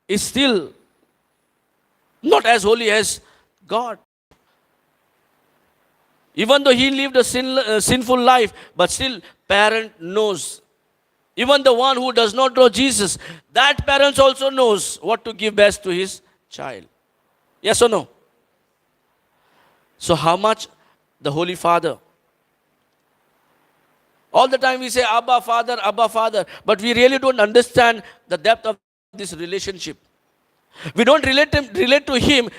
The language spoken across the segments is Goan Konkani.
is still not as holy as God. Even though he lived a sinful life, but still parent knows. Even the one who does not know Jesus, that parent also knows what to give best to his child. Yes or no? So how much the Holy Father? All the time we say, Abba Father, Abba Father, but we really don't understand the depth of this relationship. We don't relate to him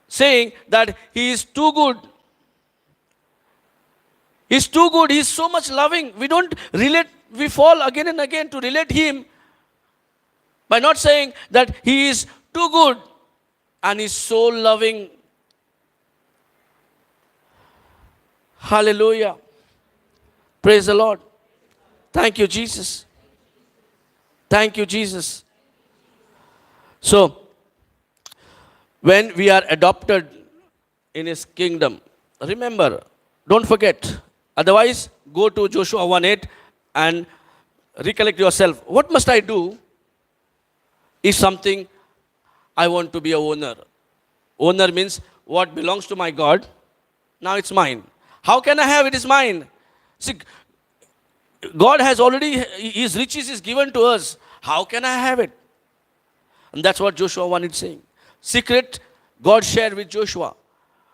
saying that he is too good. He's too good. He's so much loving. We don't relate. We fall again and again to relate him by not saying that he is too good and he's so loving. Hallelujah. Praise the Lord. Thank you, Jesus. Thank you, Jesus. So, when we are adopted in his kingdom, remember, don't forget. Otherwise, go to Joshua 1:8 and recollect yourself. What must I do if something I want to be a owner? Owner means what belongs to my God, now it's mine. How can I have it is mine? See, God has already, his riches is given to us. How can I have it? And that's what Joshua 1 is saying. Secret God shared with Joshua.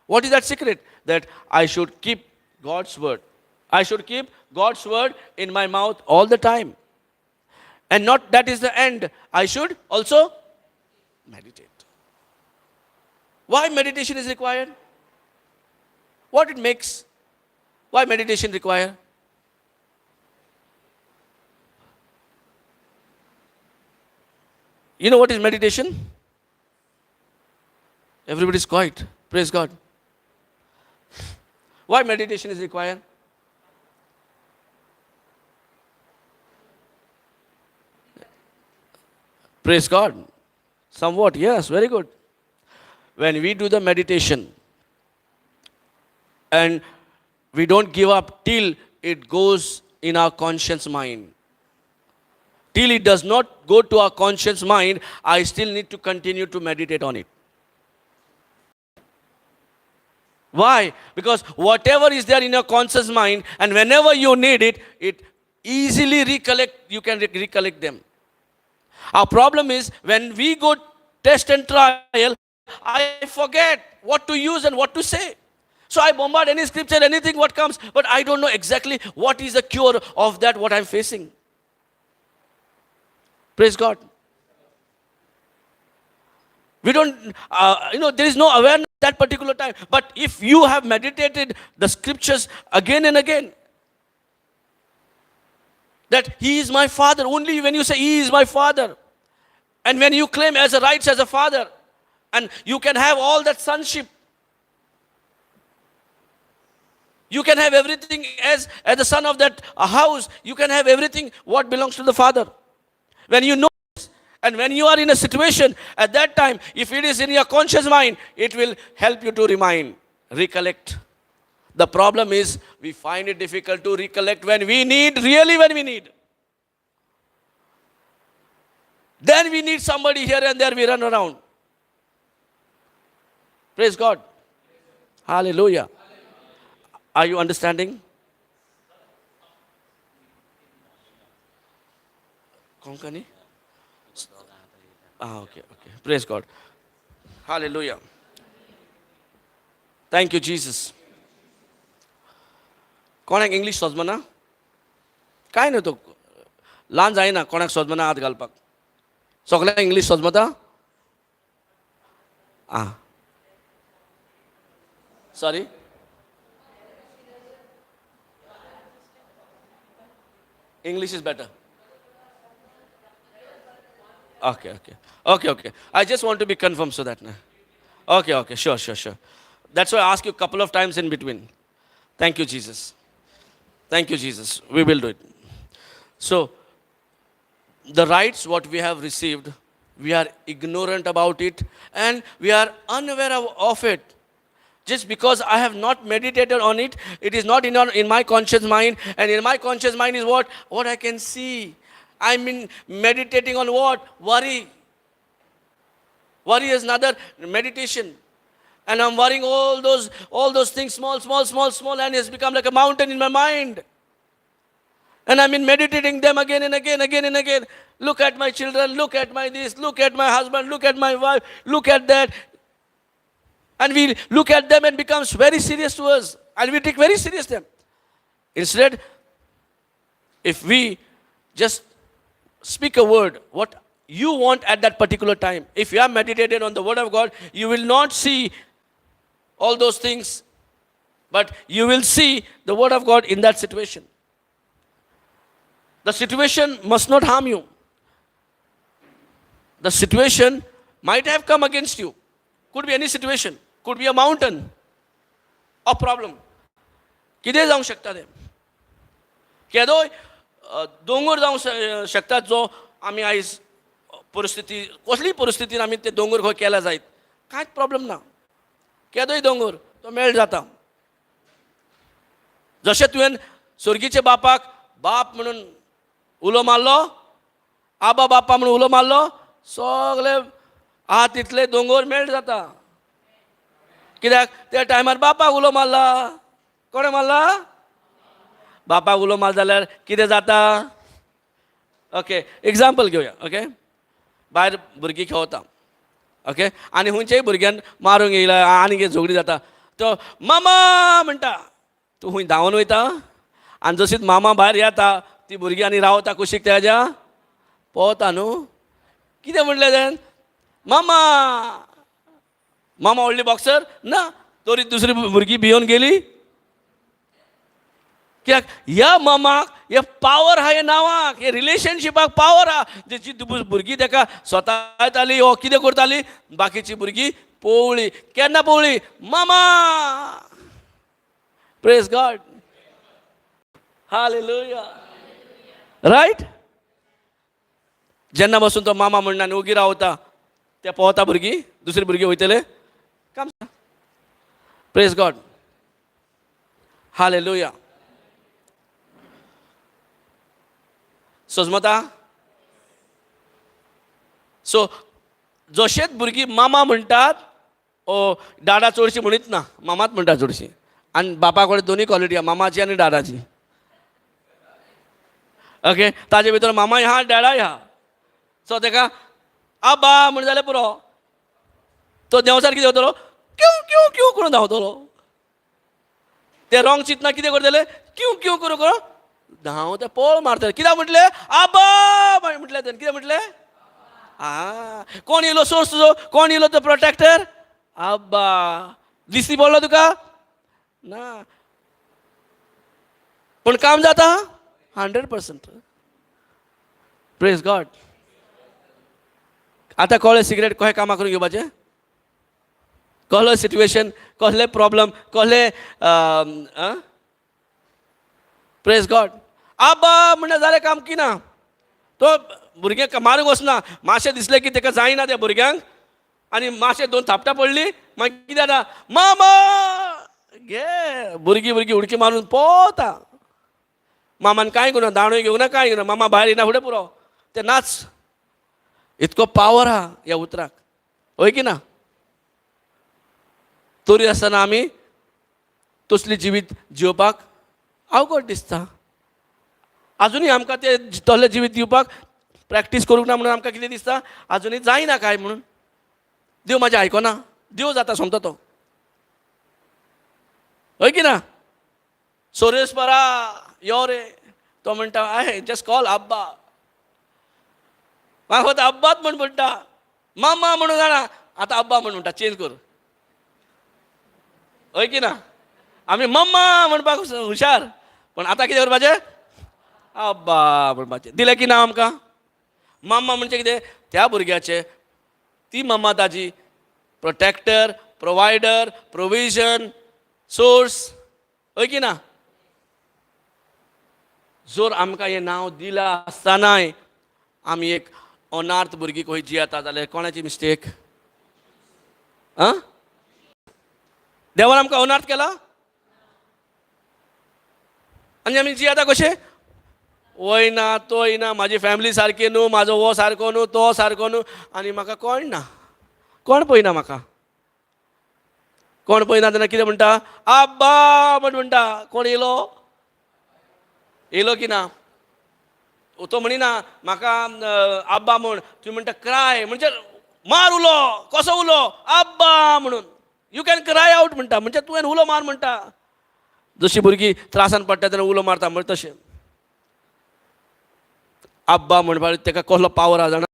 What is that secret? That I should keep God's word. I should keep God's word in my mouth all the time. And not that is the end. I should also meditate. Why meditation is required? What it makes? Why meditation required? You know what is meditation? Everybody's quiet. Praise God. Why meditation is required? Praise God. Somewhat, yes, very good. When we do the meditation and we don't give up till it goes in our conscious mind. Till it does not go to our conscious mind, I still need to continue to meditate on it. Why? Because whatever is there in your conscious mind, and whenever you need it, it easily recollect, you can recollect them. Our problem is when we go test and trial, I forget what to use and what to say. So I bombard any scripture, anything what comes, but I don't know exactly what is the cure of that what I'm facing. Praise God. We don't, there is no awareness that particular time. But if you have meditated the scriptures again and again, that he is my father, only when you say he is my father, and when you claim as a rights as a father, and you can have all that sonship, you can have everything as the son of that house, you can have everything what belongs to the father. When you know this, and when you are in a situation, at that time, if it is in your conscious mind, it will help you to remind, recollect. The problem is, we find it difficult to recollect when we need, really when we need. Then we need somebody here and there, we run around. Praise God. Hallelujah. Are you understanding? Konkani? Ah, okay, okay. Praise God. Hallelujah. Thank you, Jesus. कोणाक इंग्लीश सोजमना? काय न्हय तो ल्हान जायना कोणाक सोजमना हात घालपाक. सगळ्यांक इंग्लीश सोजमता? आं, sorry, English is better. Okay, okay. Okay, okay. I just want to be confirmed so that. Okay, okay. Sure, sure, sure. That's why I ask you a couple of times in between. Thank you, Jesus. Thank you, Jesus. We will do it. So, the rights what we have received, we are ignorant about it and we are unaware of it. Just because I have not meditated on it, it is not in my conscious mind. And in my conscious mind is what? What I can see. I mean meditating on what? Worry. Worry is another meditation. And I'm worrying all those things, small, small, small, small, and it's become like a mountain in my mind. And I'm in meditating them again and again, again and again. Look at my children, look at my this, look at my husband, look at my wife, look at that. And we look at them and becomes very serious to us. And we take very serious them. Instead, if we just speak a word, what you want at that particular time, if you are meditated on the word of God, you will not see all those things, but you will see the word of God in that situation. The situation must not harm you. The situation might have come against you. Could be any situation. Could be a mountain or problem. कितें जावंक शकता तें, केदोय दोंगर जावंक शकता, जो आमी आयज परिस्थिती, कसलीय परिस्थितीन आमी ते दोंगर खंय केला जायत, कांयच प्रॉब्लम ना. केदोय दोंगर तो मेल्ट जाता. जशें तुवें स्वर्गीच्या बापाक बाप म्हणून उलो मारलो, आबा बापा म्हणून उलो मारलो, सगळे आहा तितले दोंगर मेल्ट जाता. कित्याक? त्या टायमार बापाक उलो मारला. कोणें मारला? बापाक उलो मार जाल्यार कितें जाता? ओके, एग्जाम्पल घेवया. ओके, भायर भुरगीं खेळता, ओके, आनी खंयच्याय भुरग्यान मारूंक येयला आनी कितें झगडी जाता, तो मामा म्हणटा, तूं खंय धांवन वयता आनी जशीच मामा भायर येता, ती भुरगीं आनी रावता कुशीक, तेज्या पोवता न्हू. कितें म्हणलें तें? मामा. मामा व्हडली बॉक्सर ना, तरी दुसरी भुरगीं भियोन गेली. कित्याक? ह्या मामाक हे पावर आहा, ह्या नांवाक, हे रिलेशनशिपाक पावर आहा. जी भुरगीं ताका स्वता येताली ओ कितें करताली, बाकीची भुरगीं पळ्ळी. केन्ना पळ्ळी? मामा. Praise God, hallelujah. Right? जेन्ना बसून तो मामा म्हणना आनी ओगी रावता, ते पोवता भुरगीं, दुसरी भुरगीं वयतले काम. Praise God, hallelujah. सजमता? सो जशेंच भुरगीं मामा म्हणटात, ओ डाडा चडशी म्हणीत ना, मामाच म्हणटा चडशी. आनी बापा कडेन दोनूय क्वॉलिटी आहा, मामाची आनी डाडाची. ओके, ताजे भितर मामाय आहा, डॅडाय आहा. सो ताका आबा म्हण जाल्यार पुरो, तो देंवचार कितें करतलो? क्यू क्यू क्यू करून धांवतलो. ते रॉंग चिंतना कितें करतले? क्यू क्यू करून करून धांवते, पळ मारतले. कित्याक म्हटलें? आबा म्हटलें तेणें. कितें म्हटलें? आ कोण येयलो सोर्स तुजो? कोण येयलो तो प्रोटेक्टर? आब्बा. दिसती पडलो तुका ना, पूण काम जाता 100%. Praise God. आतां कळ्ळें सिगरेट कशें कामां करून घेवपाचें? कहलो सिट्युएशन, कहले प्रॉब्लम, कहले? Praise God. आबा म्हणल्यार जालें काम. की ना, तो भुरग्यांक मारूंक वचना. मातशें दिसलें की ताका जायना त्या भुरग्यांक आनी मातशें दोन थापटां पडली, मागीर कितें जाता? मामा. घे, भुरगीं भुरगीं उडकी मारून पोवता. मामान कांय करूं, दांडोय घेवंक ना, कांय घेवना. मामा भायर येना फुडें पुरो, ते नाच. इतको पावर आहा ह्या उतराक, हय की ना? तरी आसतना आमी तसली जिवीत जिवपाक अवघड दिसता. आजुनूय आमकां ते तसलें जिवीत दिवपाक प्रॅक्टीस करूंक ना, म्हणून आमकां कितें दिसता, आजुनूय जायना काय म्हणून. देव म्हाजें आयकना, देव जाता सोमतो तो, हय की ना? सोरेस्परा यो रे, तो म्हणटा, I just call आब्बा. म्हाका फक्त अब्बाच म्हण म्हणटा, मामा म्हणून जाणा, आतां अब्बा म्हण म्हणटा, चेंज कर. हय की ना? आमी मम्मा म्हणपाक हुशार, पण आतां कितें करपाचें? अब्बा म्हणपाचें. दिलें की ना आमकां? मामा म्हणजे कितें? त्या भुरग्याचें ती मम्मा ताजी प्रोटेक्टर, प्रोवायडर, प्रोविजन सोर्स, हय की ना? जर आमकां हें नांव दिलां आसतनाय आमी एक अनार्थ भुरगीं खंय जियेता जाल्यार कोणाची मिस्टेक? आं, देवान आमकां अनार्थ केला आनी आमी जियेता कशें? वयना तोय ना, म्हाजी फॅमिली सारकी न्हू, म्हाजो हो सारको न्हू, तो सारको न्हू, आनी म्हाका कोण ना, कोण पळयना म्हाका, कोण पळयना. तेन्ना कितें म्हणटा? आब्बा म्हण म्हणटा. कोण येयलो? येयलो की ना? तो म्हणिना म्हाका आब्बा म्हण, तुमी म्हणटा क्राय, म्हणजे मार उलो. कसो उलो? आब्बा म्हणून. You can cry out म्हणटा, म्हणजे तुवें उलो मार म्हणटा. जशी भुरगीं त्रासान पडटा तेन्ना उलो मारता म्हणजे तशें आब्बा म्हणपाक ताका कसलो पावर आसा जाणा?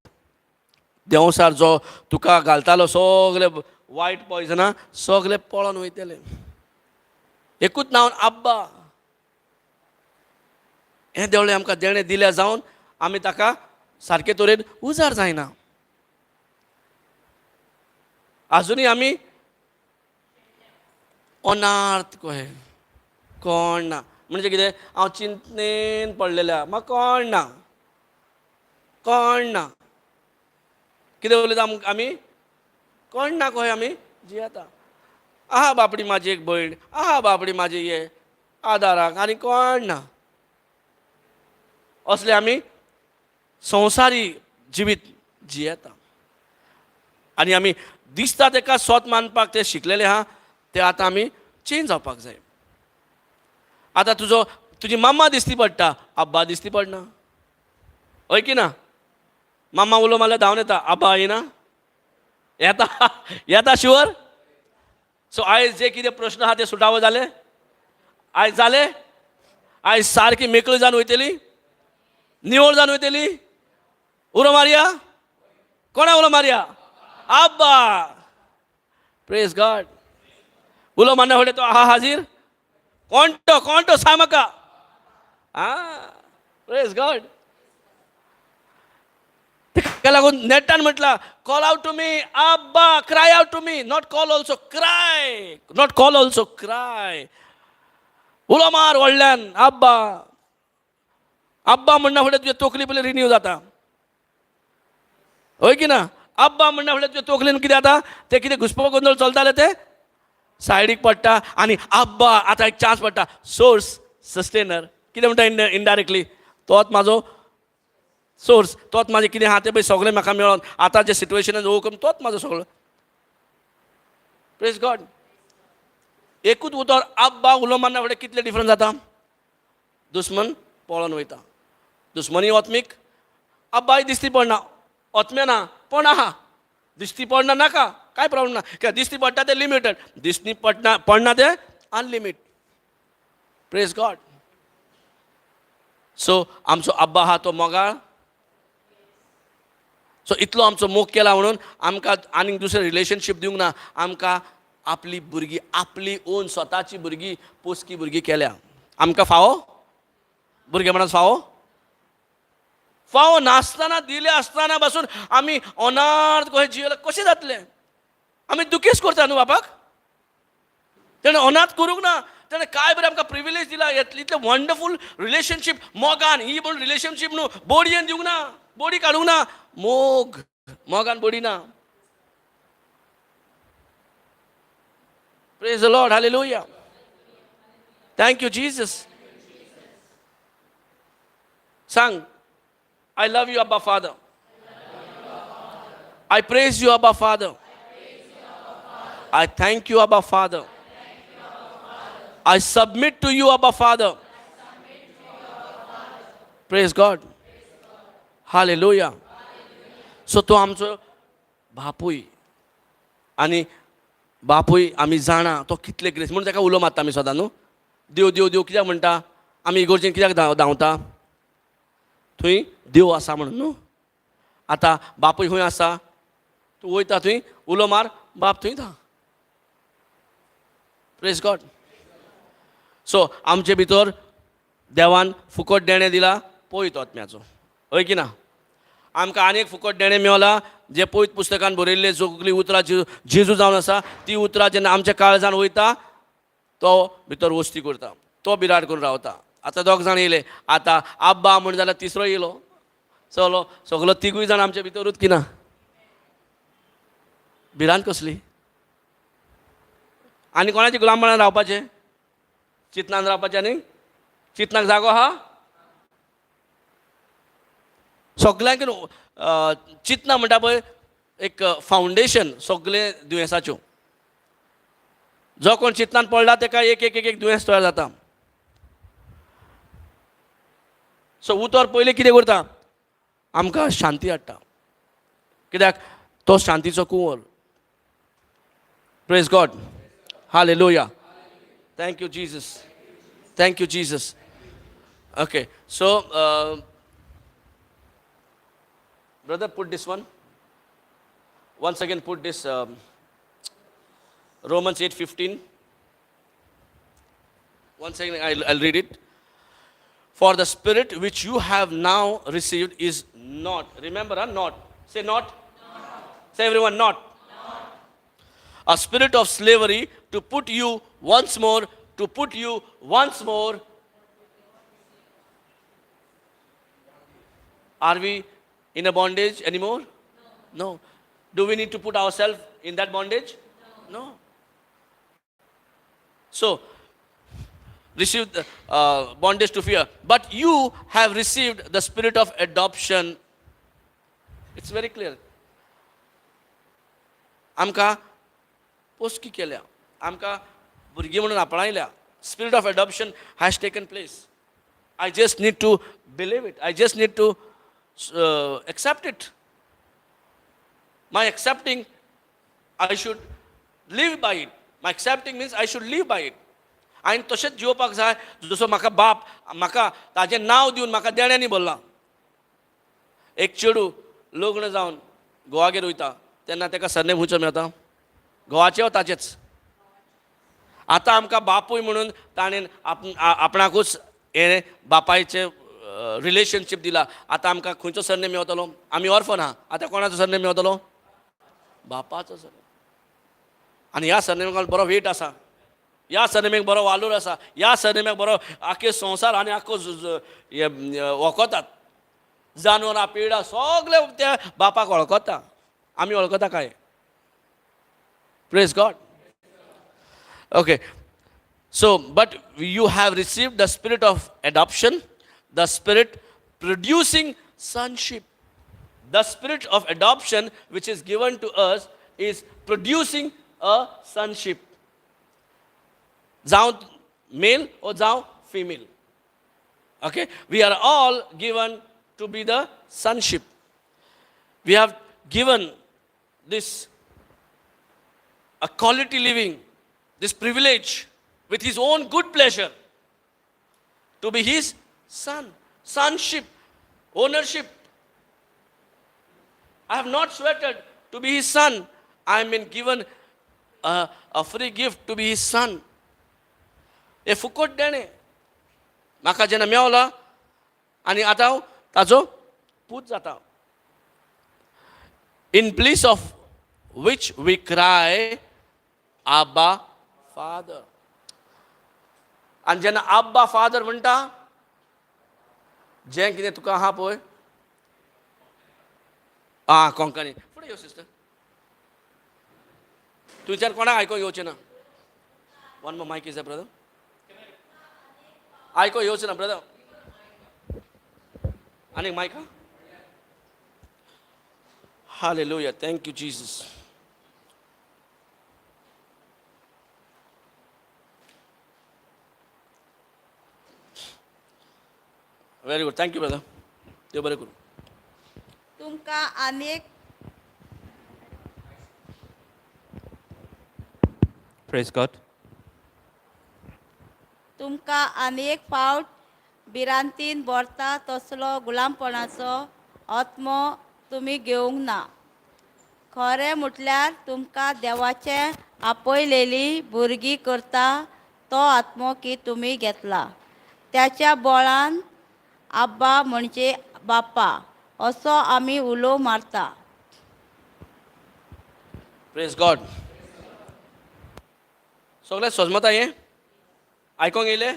देंवसार जो तुका घालतालो सगळे वायट पॉयजनां सगळे पळोन वयतले, एकूच नांव आब्बा. हें देवळें आमकां देणें दिल्या जावन आमी ताका सारके तरेन उजार जायना. आजुनूय आमी अनार्थ कहे, कोण ना म्हणजे कितें, हांव चिंतनेन पडलेलें, म्हाका कोण ना, कोण ना. कितें उलयता आमी? कोण ना कहे आमी जियेता. आहा बापडी म्हाजी एक भयण, आहा बापडी म्हाजी हे आदाराक, आनी कोण ना. असले आमी संवसारी जिवीत जियेता आनी आमी दिसता तेका स्वत मानपाक ते शिकलेले आहा, ते आतां आमी चेंज जावपाक जाय. आतां तुजो तुजी मामा दिसती पडटा, आब्बा दिसती पडना, हय की ना? मामा उलो मारल्यार धांवन येता, आब्बा येना? येता, येता शुअर. सो आयज जे कितें प्रश्न आहा ते सुटावो जाले आयज, जाले आयज, सारकी मेकळी जावन वयतली, निवळ जावन वयतली. उलो मारया, कोणा उलो मारया? आब्बा. Praise God. उलो मारना फुडें तो आहा हाजीर. कोण तो? कोण तो सांग म्हाका. आं, प्रेज गॉड. ताका लागून नेटान म्हटलां, call out to me Abba, cry out to me, not call also, cry, not call also, cry. उलो मार व्हडल्यान आब्बा. आब्बा म्हणना फुडें तुजे तकली पयलीं रिन्यू जाता, हय की ना? आब्बा म्हणना फुडें तुजे तकलेन कितें जाता, तें कितें घुसपो गोंदळ चलतालें तें सायडीक पडटा आनी आब्बा आतां एक चान्स पडटा. सोर्स सस्टेनर कितें म्हणटा इनडायरेक्टली, तोच म्हाजो सोर्स, तोच म्हाजें कितें आहा तें पळय सगळें म्हाका मेळोन आतां जे सिट्युएशनान ओवरकम तोच म्हाजो सगळो. Praise God. एकूच उतर आब्बा उलो मारना फुडें कितलें डिफरंस जाता. दुस्मन पळोन वयता, दुस्मनी आत्मीक आब्बाय दिसती पडना, आत्म्या ना पण आहा, दिसती पडना नाका, कांय प्रॉब्लम ना, कित्याक दिसती पडटा तें लिमिटेड, दिसती पडना पडना तें अनलिमीट. Praise God. सो आमचो आब्बा आहा तो मोगाळ. सो इतलो आमचो मोग केला म्हणून आमकां आनीक दुसरें रिलेशनशीप दिवंक ना, आमकां आपली भुरगीं, आपली ओन स्वताची भुरगीं, पोसकी भुरगीं केल्या. आमकां फावो भुरगेपणांत फावो फावो नासतना दिले आसतना पासून आमी अनार्थ कशें जियेले, कशें जातलें? आमी दुखेस करता न्हू बापाक, तेणें अनाथ करूंक ना, तेणें काय बरें आमकां प्रिविलेज दिला, इतलें वंडरफूल रिलेशनशीप मोगान. ही म्हण रिलेशनशीप न्हू, बोडयेन दिवंक ना, बोडी काडूंक ना, मोग मोगान बोडी ना. Praise the Lord, hallelujah, thank you Jesus. सांग, I love you Abba Father, I praise you Abba Father, I thank you Abba Father, I submit to you Abba Father. Praise God, hallelujah. So तो आमचो बापूय आनी बापूय आमी जाणा तो कितले ग्रेस म्हणून ताका उलो मारता आमी सदां न्हू, देव देव देव कित्याक म्हणटा आमी, इगोर्जेन कित्याक धांवता, थंय देव आसा म्हणून न्हू. आतां बापूय खंय आसा, तूं वयता थंय उलो मार, बाप थंय धा. Praise God. सो आमचे भितर देवान फुकट देणें दिला पवित्र आत्म्याचो, हय की ना? आमकां आनी एक फुकट देणें मेवलां जें पवित्र पुस्तकान बरयल्लें सगळीं उतरां जेजू जावन आसा, ती उतरां जेन्ना आमच्या काळजान वयता तो भितर वस्ती करता, तो बिराड करून रावता. आतां दोग जाण येयले, आतां आब्बा म्हण जाल्यार तिसरो येयलो, चलो सगलो तिगूय जाण आमच्या भितरूच की ना? भिरांत कसली? आनी कोणाची गुलामपणान रावपाचें, चिंतनान रावपाचें, आनी चिंतनाक जागो आहा? सगल्यांक चिंतना म्हणटा पळय एक फावंडेशन सगळे दुयेंसाच्यो. जो कोण चिंतनान पडला ताका एक एक एक एक दुयेंस तयार जाता. सो उतर पयलीं कितें करता, आमकां शांती हाडटा, कित्याक तो शांतीचो कुंवर. Praise God, hallelujah, thank you Jesus, thank you Jesus. Okay, so brother put this one once again, put this Romans 8:15. Once again I'll read it. For the spirit which you have now received is not, remember, not, say not, say everyone not, a spirit of slavery to put you once more, to put you once more. Are we in a bondage anymore? No. Do we need to put ourselves in that bondage? No. So, received the bondage to fear. But you have received the spirit of adoption. It's very clear. आमकां पोसकी केल्या, आमकां भुरगीं म्हणून आपणायल्या. Spirit of adoption has taken place. I just need to believe it. I just need to accept it. My accepting, I should live by it. My accepting means I should live by it. हांवें तशेंच जिवपाक जाय जसो म्हाका बाप म्हाका ताजें नांव दिवन म्हाका देण्यांनी भरलां. एक चेडूं लग्न जावन घोवागेर वयता तेन्ना ताका सरनेम खंयचो मेळटा? घोवाचें वो ताजेंच? आतां आमकां बापूय म्हणून ताणें आपणाकूच हें बापायचें रिलेशनशीप दिला. आतां आमकां खंयचो सरनेम मेवतलो? आमी ऑर्फन आहा, आतां कोणाचो सरनेम मेवतलो? बापाचो सरनेम. आनी ह्या सरनेमाक बरो वेट आसा, ह्या सरनेमेक बरो वालोर आसा, ह्या सरनेमाक बरो आख्खे संवसार आनी आख्खो वळखतात. जानवरां पिडां सगळे त्या बापाक वळखता. आमी वळखता काय? Praise God. Okay, so but you have received the spirit of adoption, the spirit producing sonship. The spirit of adoption which is given to us is producing a sonship. जावं male or जावं female. Okay, we are all given to be the sonship. We have given this a quality living, this privilege with his own good pleasure to be his son, sonship, ownership. I have not sweated to be his son. I have been given a free gift to be his son. हे फुकट देणें म्हाका जेन्ना मेवला आनी आतां हांव ताजो पूत जाता. In place of which we cry Abba Father. आनी जेन्ना आब्बा फादर म्हणटा, जें कितें तुका आहा पळय, आं कोंकणी फुडें यो सिस्टर, तुमच्यान कोणाक आयकोंक येवचें ना. One more mic is a brother. आयको येवचें ना ब्रदर. आनीक मायक आहा? Hallelujah. Thank you, Jesus. Very good. Thank you, brother. देव बरें करूं. तुमकां आनीक Praise God. तुमकां आनी एक फावट भिरांतीन भरता तसलो गुलामपणाचो आत्मो तुमी घेवंक ना. खरें म्हटल्यार तुमकां देवाचें आपयलेली भुरगीं करता तो आत्मो की तुमी घेतला. त्याच्या बळान आब्बा म्हणजे बाप्पा असो आमी उलो मारता. Praise God. सगळें सजमता हें आयकोंक येयलें?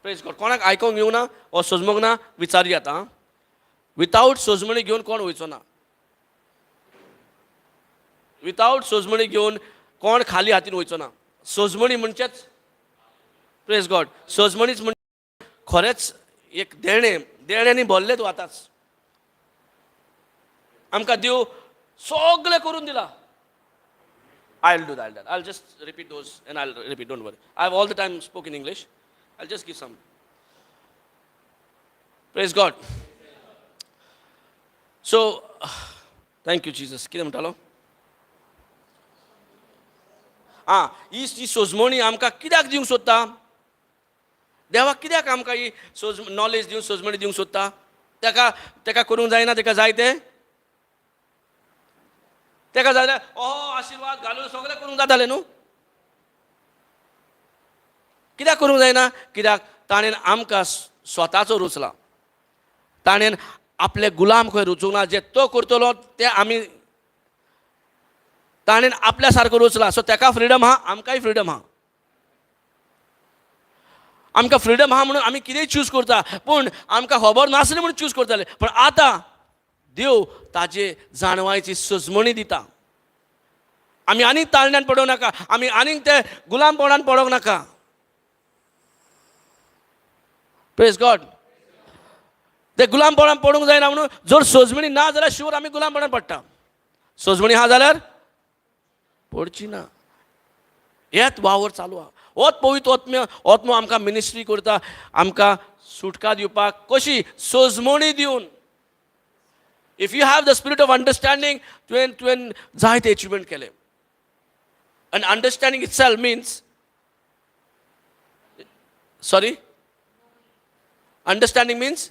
Praise God. कोणाक आयकोंक येवना वो सजमूंक ना विचारया आतां. वितावट सजमणी घेवन कोण वयचो ना. वितावट सजमणी घेवन कोण खाली हातीन वयचो ना. सजमणी म्हणचेच, प्रेज गॉड, सजमणीच म्हणजे खरेंच एक देणें देण्यांनी भरले तूं आतांच. आमकां देव सगळें करून दिला. I'll do that. I'll just repeat those and I'll repeat, don't worry. I've all the time spoke in English. I'll just give some. Praise God. So, thank you, Jesus. कितें म्हणटालो? आं, ही ही सोजमणी आमकां कित्याक दिवंक सोदता देवाक? कित्याक आमकां ही सोज नॉलेज दिवंक, सोजमणी दिवंक सोदता? ताका ताका करूंक जायना? ताका जाय तें ताका जाल्यार ओहो आशिर्वाद घालून सगळें करूंक जातालें न्हू? कित्याक करूंक जायना? कित्याक ताणें आमकां स्वताचो रुचला. ताणें आपले गुलाम खंय रुचूंक ना. जे तो करतलो ते आमी. ताणें आपल्या सारको रुचला. सो ताका फ्रिडम आहा, आमकांय फ्रिडम आहा. आमकां फ्रिडम आहा म्हणून आमी कितेंय चूज करता. पूण आमकां खबर नासली म्हणून चूज करताले. पूण आतां देव ताजे जाणवायची सजमणी दिता. आमी आनीक ताळण्यान पडोवं नाका. आमी आनीक ते गुलामपणान पडोंक नाका. प्रेज गॉड. ते गुलामपणान पडूंक जायना म्हणून जर सोजमणी ना जाल्यार शुअर आमी गुलामपणान पडटा. सोजमणी आहा जाल्यार पडची ना. हेच वावर चालू आहा. होच पवित्र आत्म्य आत्मो आमकां मिनिस्ट्री करता, आमकां सुटका दिवपाक. कशी? सोजमणी दिवन. If you have the spirit of understanding, तुवें जायते एचिवमेंट केले. आनी understanding itself means, sorry, understanding means,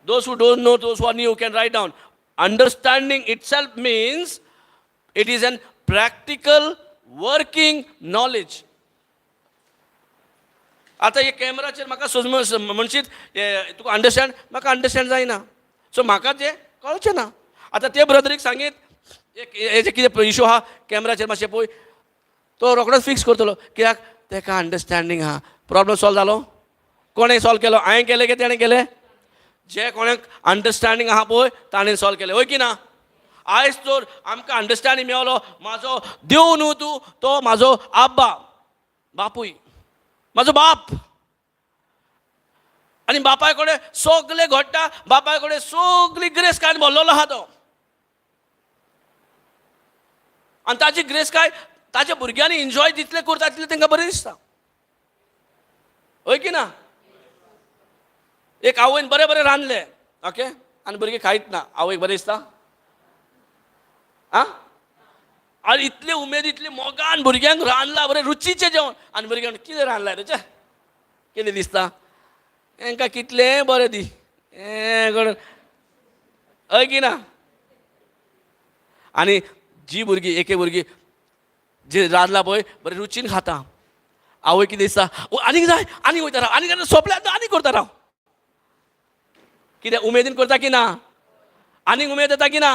those who don't know, those who are new can write down. Understanding itself means it is an practical working knowledge. आतां हे कॅमेराचेर म्हाका सोज म्हणशीत तुका अंडरस्टँड, म्हाका अंडरस्टँड जायना. सो म्हाका तें कळचें ना. आतां ते ब्रदरीक सांगीत, हेजे कितें इशू आहा कॅमेराचेर मातशें पळय, तो रोखडोच फिक्स करतलो. कित्याक? तेका अंडरस्टँडींग आहा. प्रॉब्लम सॉल्व जालो. कोणें सॉल्व केलो? हांवें केलें की तेणें केलें? जे कोणाक अंडरस्टँडींग आहा पळय, ताणें सॉल्व केलें. हय की ना? आयज तर आमकां अंडरस्टँडींग मेवलो. म्हाजो देव न्हू तूं, तो म्हाजो आब्बा, बापूय, म्हाजो बाप. आनी बापाय कडेन सगलें घडटा. बापाय कडेन सगली ग्रेस काय भरलेलो आहा तो. आनी ताजी ग्रेस काय ताच्या भुरग्यांनी एन्जॉय जितलें करता तितलें तांकां बरें दिसता. हय की ना? एक आवयन बरें बरें रांदलें, ओके, आनी भुरगीं खायत ना, आवयक बरें दिसता? आं, आनी इतले उमेद, इतले मोगान भुरग्यांक रांदलां बरें रुचीचें जेवण, आनी भुरग्यांक कितें रांदलां रे, कितें दिसता हेंकां? कितलें बरें दी हें करून. हय की ना? आनी जी भुरगीं, एके भुरगीं जे रांदलां पळय, बरें रुचीन खाता, आवय कितें दिसता? आनीक जाय, आनीक वयता राव, आनीक सोंपल्या, आनीक करता राव. कितें उमेदीन करता की ना? आनीक उमेद येता की ना?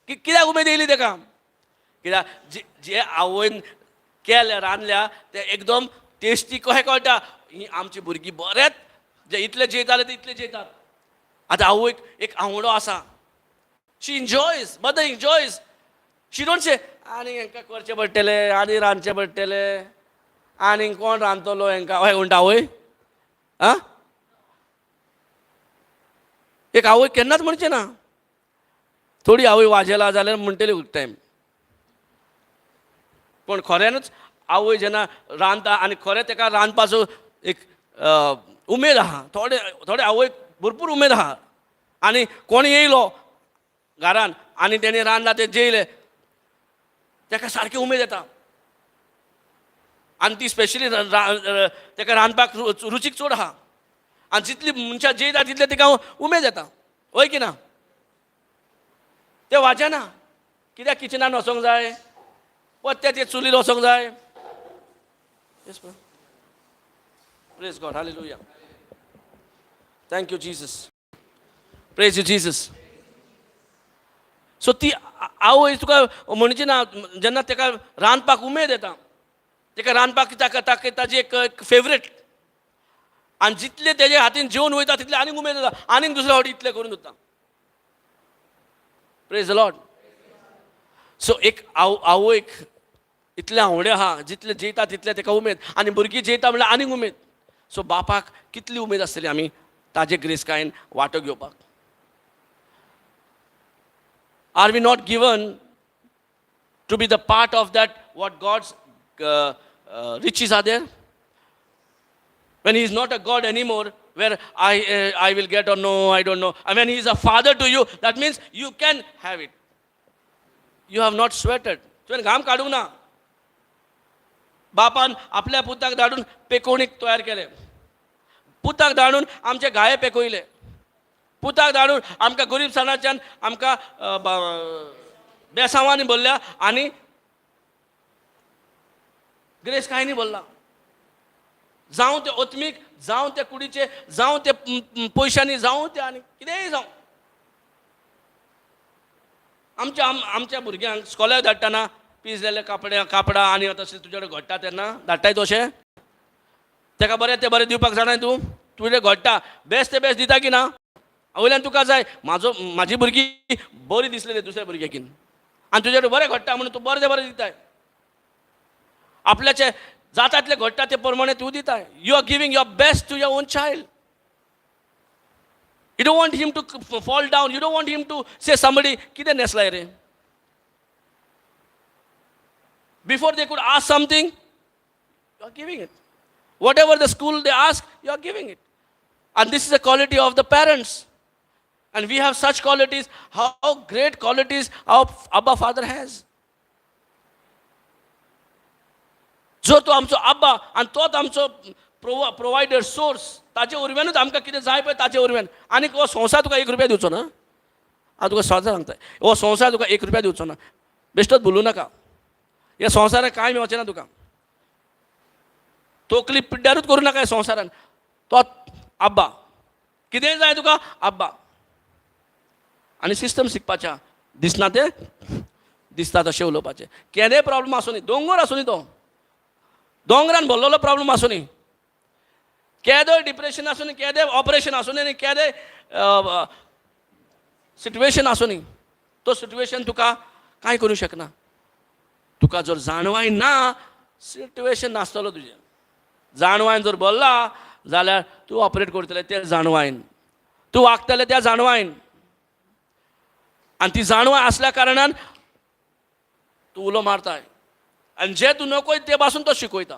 कित्याक उमेद येयली तेका? कित्याक जे जे आवयन केल्या, रांदल्या ते एकदम टेस्टी. कशें कळटा? ही आमची भुरगीं बरेंच जे इतले जेयताले ते इतले जेयतात. आतां आवयक एक आवडो आसा. She enjoys, mother enjoys. She don't say, आनी हेंकां करचें पडटलें, आनी रांदचें पडटलें, आनी कोण रांदतलो हेंकां. हय म्हणटा आवय? आं, एक आवय केन्नाच म्हणचें ना. थोडी आवय वाजेला जाल्यार म्हणटली एक टायम. पूण खऱ्यानूच आवय जेन्ना रांदता आनी खरें तेका रांदपाचो एक उमेद आहा. थोडे थोडे आवयक भरपूर उमेद आहा. आनी कोण येयलो घरान आनी तेणी रांदला ते जेयले, तेका सारकी उमेद येता. आनी ती स्पेशली तेका रांदपाक रुचीक चड आहा. आनी जितली मनशां जेयता तितले तिका उमेद येता. हय की ना? ते वाजेना. कित्याक किचनान वचोंक जाय? परते ते चुलीर वचोंक जाय? Praise God. Hallelujah. Thank you, Jesus. Praise you, Jesus. So ती आवय तुका म्हणची ना. जेन्ना ताका रांदपाक उमेद येता, ताका रांदपाक ताका ताका ताजी एक फेवरेट. आनी जितले तेजे हातीन जेवन वयता तितले आनीक उमेद येता, आनीक दुसरे फावटी इतले करून दवरता. प्रेज लॉर्ड. सो एक आवयक इतले आवडे आहा, जितले जेयता तितले ताका उमेद. आनी भुरगीं जेयता म्हणल्यार आनीक उमेद. सो बापाक कितली उमेद आसतली आमी ताजे ग्रेसकायेन वांटो घेवपाक. Are we not given to be the part of that what God's riches are there? When he is not a God anymore, where I will get or no, I don't know. And when he is a father to you, that means you can have it. You have not sweated. तुवें घाम काडूंक ना. बापान आपल्या पुताक धाडून पेकोवणीक तयार केले. पुताक धाडून आमचे गाये पेकयले. पुताक धाडून आमकां गरीबसाणाच्यान आमकां बेसांवांनी भरल्या आनी ग्रेस कांय न्ही भरला. जावं ते ओतमीक, जावं ते कुडीचे, जावं ते पयशांनी, जावं ते आनी कितेंय जावं. आमच्या आमच्या भुरग्यांक स्कॉलाक धाडटना पीस जाल्ले कापडे कापडां आनी तशें तुजे कडेन घडटा तेन्ना धाडटाय तशें तेका बरें तें बरें दिवपाक जाणाय तूं. तुजें घडटा बेस्ट तें बेस्ट दिता की ना. वयल्यान तुका जाय म्हाजो म्हाजी भुरगीं बरी दिसलेली दुसऱ्या भुरग्याकीन आनी तुजे कडेन बरें घडटा म्हणून तूं बरें तें बरें दिताय. आपल्याचे जातातले घडटा ते प्रमाणे तूं दिताय. You are giving your best to your own child. You don't want him to fall down. You don't want him to say somebody कितें न्हेसलाय रे. Before they could ask something, you are giving it. Whatever the school they ask, you are giving it. And this is the quality of the parents. And we have such qualities. How great qualities our Abba Father has. जो तो आमचो आब्बा आनी तोच आमचो प्रोवायडर सोर्स, ताचे वरव्यानूच आमकां कितें जाय पळय ताचे वरव्यान. आनीक हो संवसार तुका एक रुपया दिवचो ना. हांव तुका सदां सांगता, हो संवसार तुका एक रुपया दिवचो ना. बेश्टोच भुलू नाका, ह्या संवसाराक कांय मेळचें ना तुका. तोकली पिड्ड्यारूच करूं नाका ह्या संवसारान. तो आब्बा कितेंय जाय तुका आब्बा. आनी सिस्टम शिकपाचें, दिसना तें दिसता तशें उलोवपाचें. केदेंय प्रॉब्लम आसूं न्ही, दोंगर आसूं न्ही, तो दोंगरान भरलेलो प्रॉब्लम आसूं न्ही, केदोय डिप्रेशन आसूं न्ही, केदें ऑपरेशन आसूं न्ही, केदें सिट्युएशन आसूं न्ही, तो सिट्युएशन तुका कांय करूं शकना. तुका जर जाणवाय ना, सिट्युएशन नासतलो तुजें. जाणवायन जर भरला जाल्यार तूं ऑपरेट करतलें ते जाणवायन, तूं वागतलें त्या जाणवायन. आनी ती जाणवाय आसल्या कारणान तूं उलो मारताय आनी जे तूं नकोय ते पासून तो शिकयता.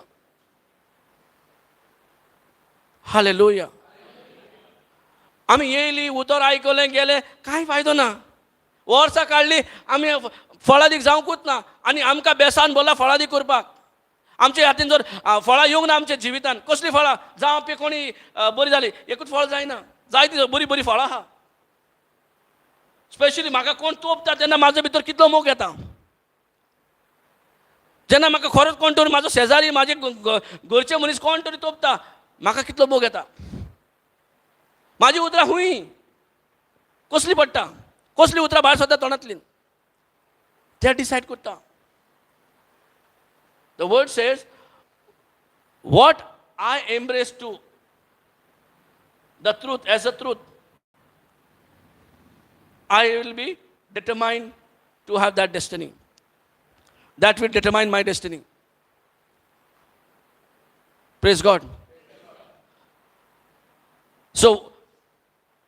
हालेलुया. आमी येयली उतर आयकलें गेलें, कांय फायदो ना. वर्सां काडली आमी फळादीक जावंकूच ना. आनी आमकां बेसान बोला फळादीक करपाक. आमच्या हातीन जर फळां येवंक ना आमच्या जिवितान, कसलीं फळां जावं पी कोणी बरी जाली, एकूच फळ जायना, जायती बरी बरी फळां आहा. स्पेशली म्हाका कोण तोपता तेन्ना म्हाजे भितर कितलो मोग येता. जेन्ना म्हाका खरोच कोण तरी म्हाजो शेजारी, म्हाजे घरचे मनीस कोण तरी तोपता, म्हाका कितलो मोग येता. म्हाजी उतरां खूंय कसली पडटा, कसली उतरां भायर सरता तोंडांतली ते डिसायड करता. The word says what I embrace to the truth as a truth, I will be determined to have that destiny. That will determine my destiny. Praise God. So,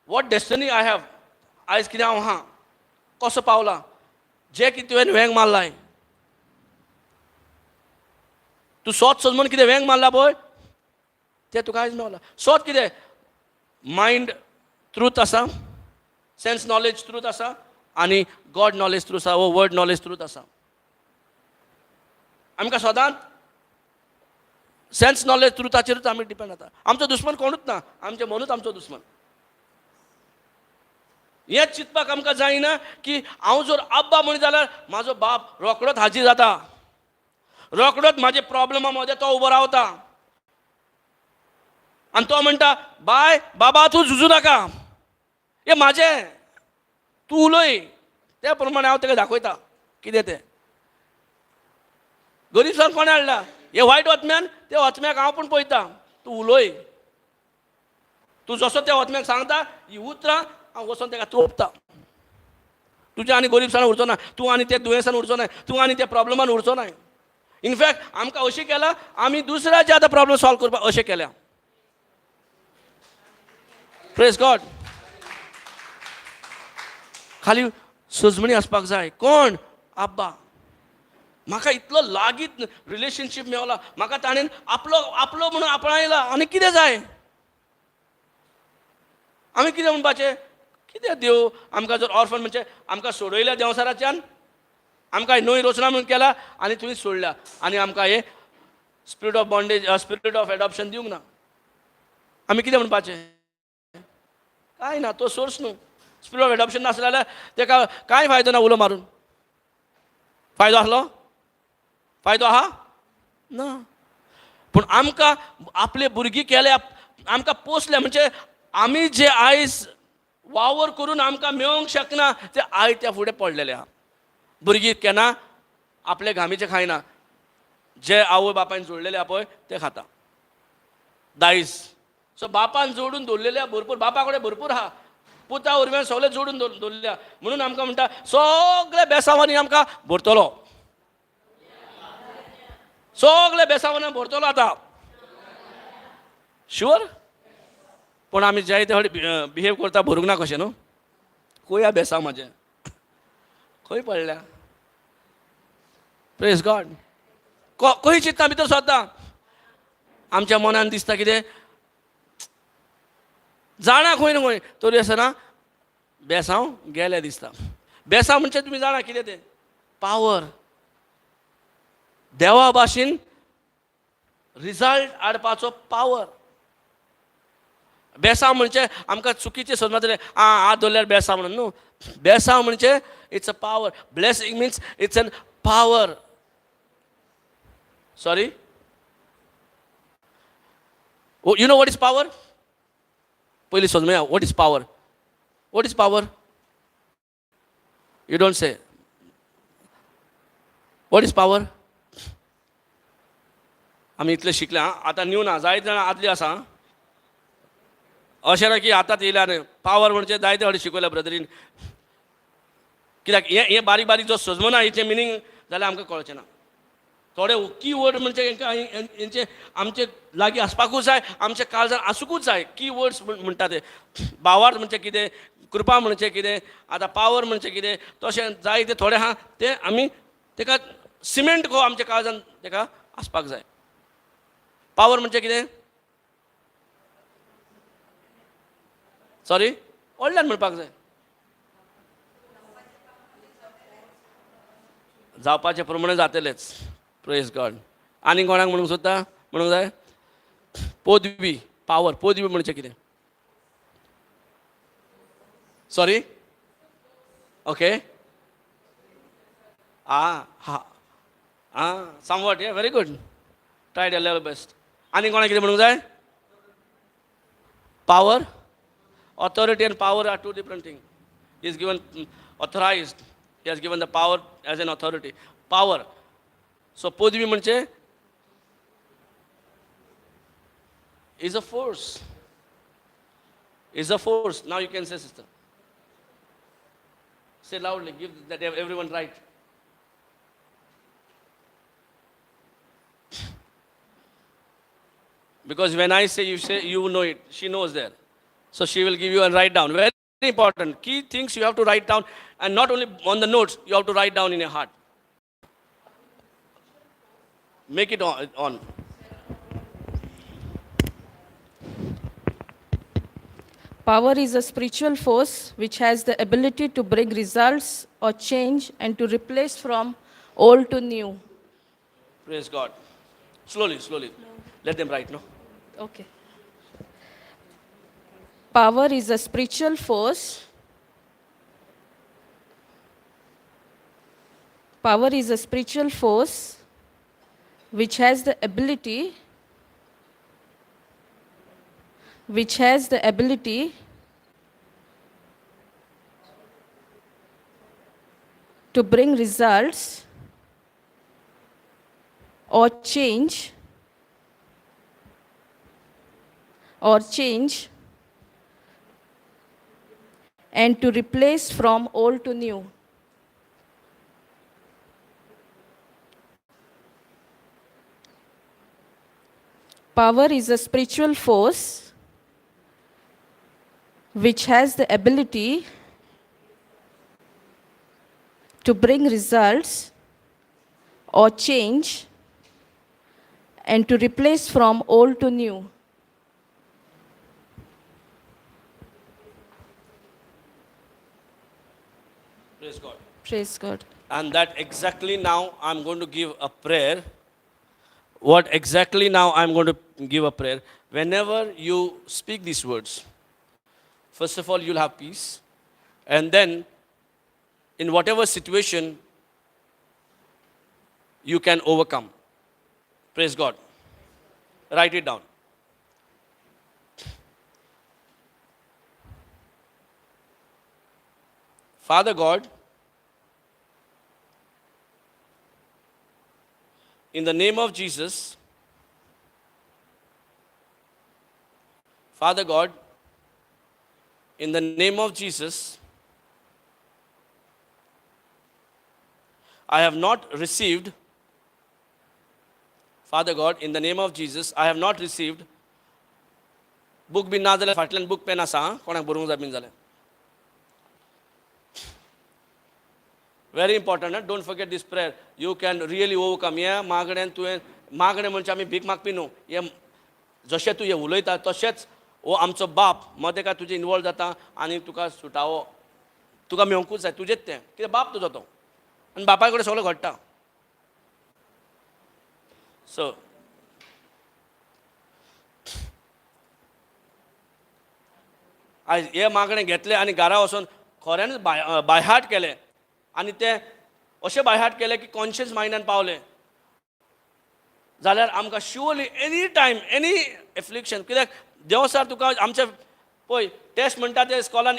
what destiny I have? आयज कितें हांव आहा, कसो पावला, जे कितें तुवें वेंग मारलाय, तूं सोद सोद म्हूण कितें वेंग मारला पळय, तें तुका आयज मेवला. सोद कितें मायंड ट्रूथ आसा, सेन्स नॉलेज ट्रूथ आसा, आनी गॉड नॉलेज ट्रूथ आसा, वो वर्ड नॉलेज ट्रूथ आसा. आमकां सदांच सेन्स नॉलेज ट्रुथाचेरूच आमी डिपेंड जाता. आमचो दुस्मन कोणूच ना, आमचें मनूच आमचो दुस्मन. हें चिंतपाक आमकां जायना की हांव जर आब्बा म्हण जाल्यार म्हाजो बाप रोखडोच हाजीर जाता, रोखडोच म्हाजे प्रॉब्लमा मदें तो उबो रावता आनी तो म्हणटा, बाय बाबा तूं झुजू नाका, हें म्हाजें, तूं उलय, त्या प्रमाणे हांव ताका दाखयता कितें तें. गरीबसान कोणें हाडला हे वायट वतम्यान, त्या वतम्याक हांव पूण पळयता, तूं उलय, तूं जसो त्या वतम्याक सांगता ही उतरां हांव वचोन ताका तोपता. तुज्या आनी गरीबसान उरचो ना, तूं आनी त्या दुयेंसान उरचो ना, तूं आनी त्या प्रॉब्लमान उरचो ना. इनफॅक्ट आमकां अशें केलां, आमी दुसऱ्याचे आतां प्रॉब्लम सॉल्व करपाक अशें केल्या. Praise God. खाली सजमणी आसपाक जाय. कोण? आब्बा. म्हाका इतलो लागीं रिलेशनशीप मेवला, म्हाका ताणें आपलो आपलो म्हणून आपणायला, आनी कितें जाय? आमी कितें म्हणपाचें? कितें देव आमकां जर ऑर्फन म्हणजे आमकां सोडयल्या देंवसाराच्यान, आमकां न्हय रचना म्हणून केला आनी तुवें सोडल्या आनी आमकां हें spirit of bondage, spirit of adoption दिवंक ना. आमी कितें म्हणपाचें? कांय ना, तो सोर्स न्हू. स्पिरीट ऑफ एडॉप्शन नासलें जाल्यार तेका कांय फायदो ना उलो मारून. फायदो आसलो? फायदो आहा ना. पूण आमकां आपले भुरगीं केल्या, आमकां पोसले, म्हणजे आमी जे आयज वावर करून आमकां मेळोंक शकना ते आयत्या फुडें पडलेले आहा. भुरगीं केन्ना आपले घामीचें खायना, जे आवय बापायन जोडलेले आहा पळय ते खाता दायज. सो बापान जोडून दवरलेले आहा भरपूर, बापा कडेन भरपूर आहा, पुता उरव्यान सगळे जोडून दवरले आहा. म्हणून आमकां म्हणटा सगळे बेसांवांनी आमकां भरतलो, सगळे बेसांवांनी भरतलो आतां शुअर. पूण आमी जायते फावटी बिहेव करता भरूंक ना कशें न्हू. खंय बेसांव म्हाजें खंय पडल्या? Praise God. खंय चिंतना भितर सरता आमच्या मनान दिसता कितें जाणा खंय न्हू खंय तरी आसतना बेसांव गेले दिसता. बेसांव म्हणजे तुमी जाणा कितें तें? पावर. देवा भाशेन रिजल्ट हाडपाचो पावर. बेसांव म्हणजे आमकां चुकीचें समजतलें, आं हात धरल्यार बेसांव म्हणून न्हू. बेसांव म्हणजे it's a power. Blessing means it's an power. Sorry, you know what is power? पयलीं समजुया what is power. What is power? You don't say what is power. आमी इतले शिकले आं, आतां न्यू ना, जायते जाणां आदली आसा. अशें ना की आतांच येयल्या न्हय. पावर म्हणजे जायते फावटी शिकयल्या ब्रदरीन. कित्याक हें हें बारीक बारीक जो सजमना हेचें मिनींग जाल्यार आमकां कळचें ना. थोडे की वर्ड म्हणजे हेंचे आमचे लागीं आसपाकूच जाय, आमच्या काळजान आसुंकूच जाय. की वर्ड्स म्हणटा ते भावार्थ म्हणजे कितें, कृपा म्हणजे कितें, आतां पावर म्हणजे कितें, तशें जायते थोडे आहा ते आमी तेका सिमेंट को आमच्या काळजान तेका आसपाक जाय. पावर म्हणजे कितें? सॉरी, व्हडल्यान म्हणपाक जाय. जावपाचे प्रमाणे जातलेच. Praise God. आनी कोणाक म्हणूंक सोदता? म्हणूंक जाय? पदवी, पावर. पदवी म्हणजे कितें? सॉरी, ओके, आं हा आं somewhat, yeah very good, try your level best. आनी कोणाक कितें म्हणूंक जाय? Power, authority and power are two different thing. Is given authorised, he has given the power as an authority. Power. So पदवी म्हणजे is a force, is a force. Now you can say, sister, say loudly, give that everyone right. Because when I say, you say, you know it. She knows there. So she will give you and write down. Very important. Key things you have to write down, and not only on the notes, you have to write down in your heart. Make it on. Power is a spiritual force which has the ability to bring results or change and to replace from old to new. Praise God. Slowly, slowly. Let them write, no? Okay. Power is a spiritual force. Power is a spiritual force which has the ability, which has the ability to bring results or change, or change and to replace from old to new. Power is a spiritual force which has the ability to bring results or change and to replace from old to new. Praise God. Praise God. And that exactly now I'm going to give a prayer. What exactly now I'm going to give a prayer. Whenever you speak these words, first of all, you'll have peace. And then, in whatever situation, you can overcome. Praise God. Write it down. Father God, in the name of Jesus, Father God, in the name of Jesus, I have not received, Father God, in the name of Jesus, I have not received, book bin ना जाल्यार फाटल्यान बूक पेन आसा आं, कोणाक बरोवंक जाय बीन जाल्यार. Very important, don't forget this prayer. You can really overcome. हें मागणें तुवें मागणें म्हणजे आमी भीक मागपी न्हू. हें जशें तूं हें उलयता तशेंच हो आमचो बाप मदें काय तुजें इनवॉल्व जाता आनी तुका सुटावो तुका मेवंकूच जाय तुजेंच तें कित्याक बाप तुजो तो आनी बापाय कडेन सगळें घडटा. सो आयज हें मागणें घेतलें आनी घरा वचून खऱ्यांनीच बायहार्ट केलें आनी तें अशें बायहार्ट केलें की कॉन्शियस मायंडान पावलें जाल्यार आमकां surely any time any affliction. कित्याक देंवचार तुका आमचे पळय टेस्ट म्हणटा ते इस्कॉलान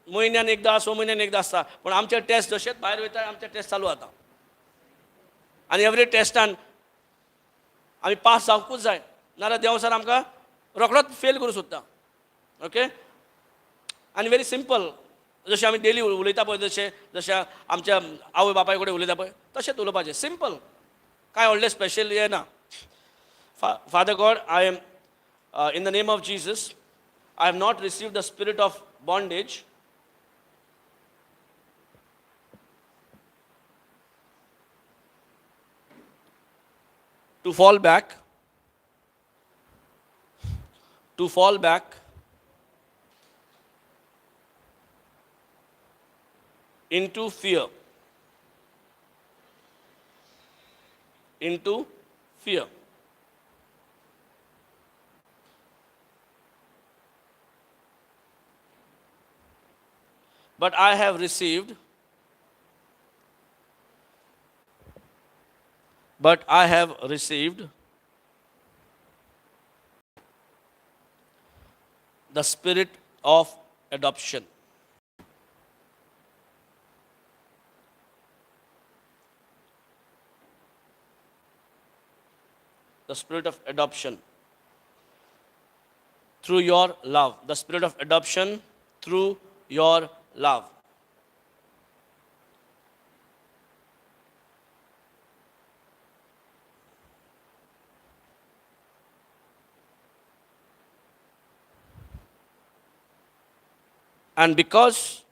म्हयन्यान एकदां 6 म्हयन्यान एकदां आसता, पूण आमचे टेस्ट जशेंच भायर वयता आमचे टेस्ट चालू जाता आनी एवरी टेस्टान आमी पास जावंकूच जाय, नाजाल्यार देंवचार आमकां रोखडोच फेल करूंक सोदता. ओके, आनी व्हेरी सिंपल, जशें आमी डेली उलयता पळय तशें जशें आमच्या आवय बापाय कडेन उलयता पळय तशेंच उलोवपाचें, सिंपल, कांय व्हडलें स्पेशल हें ना. Father God, I am in the name of Jesus, I have not received the spirit of bondage to fall back, to fall back into fear, into fear. But I have received, but I have received the spirit of adoption. The spirit of adoption through your love. The spirit of adoption through your love. And because,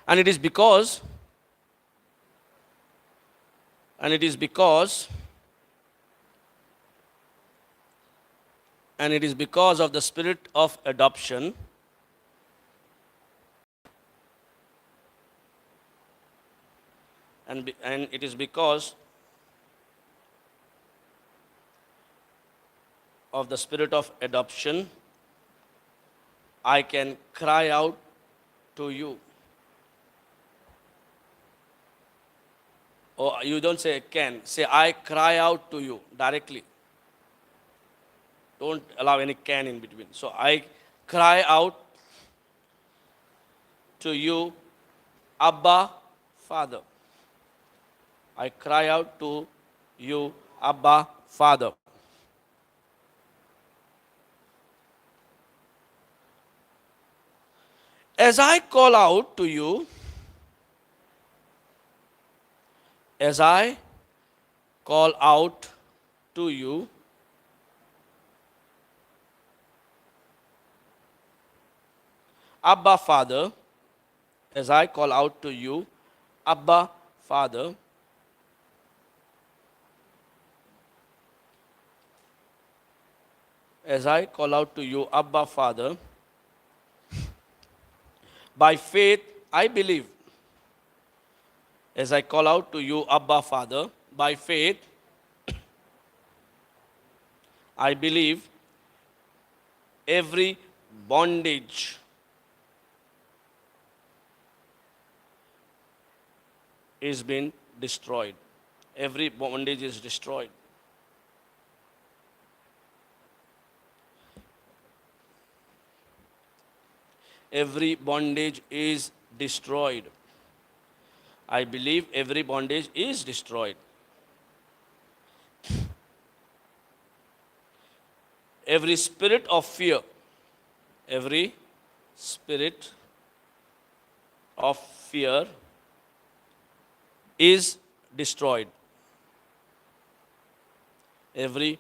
and it is because, and it is because, and it is because of the spirit of adoption and it is because of the spirit of adoption I can cry out to you. Oh, you don't say can, say I cry out to you directly. Don't allow any can in between. So I cry out to you, Abba, Father. I cry out to you, Abba, Father. As I call out to you, as I call out to you, Abba, Father, as I call out to you, Abba, Father, as I call out to you, Abba, Father, by faith I believe. As I call out to you, Abba, Father, by faith I believe every bondage is been destroyed. Every bondage is destroyed. Every bondage is destroyed. I believe every bondage is destroyed. Every spirit of fear, every spirit of fear is destroyed. Every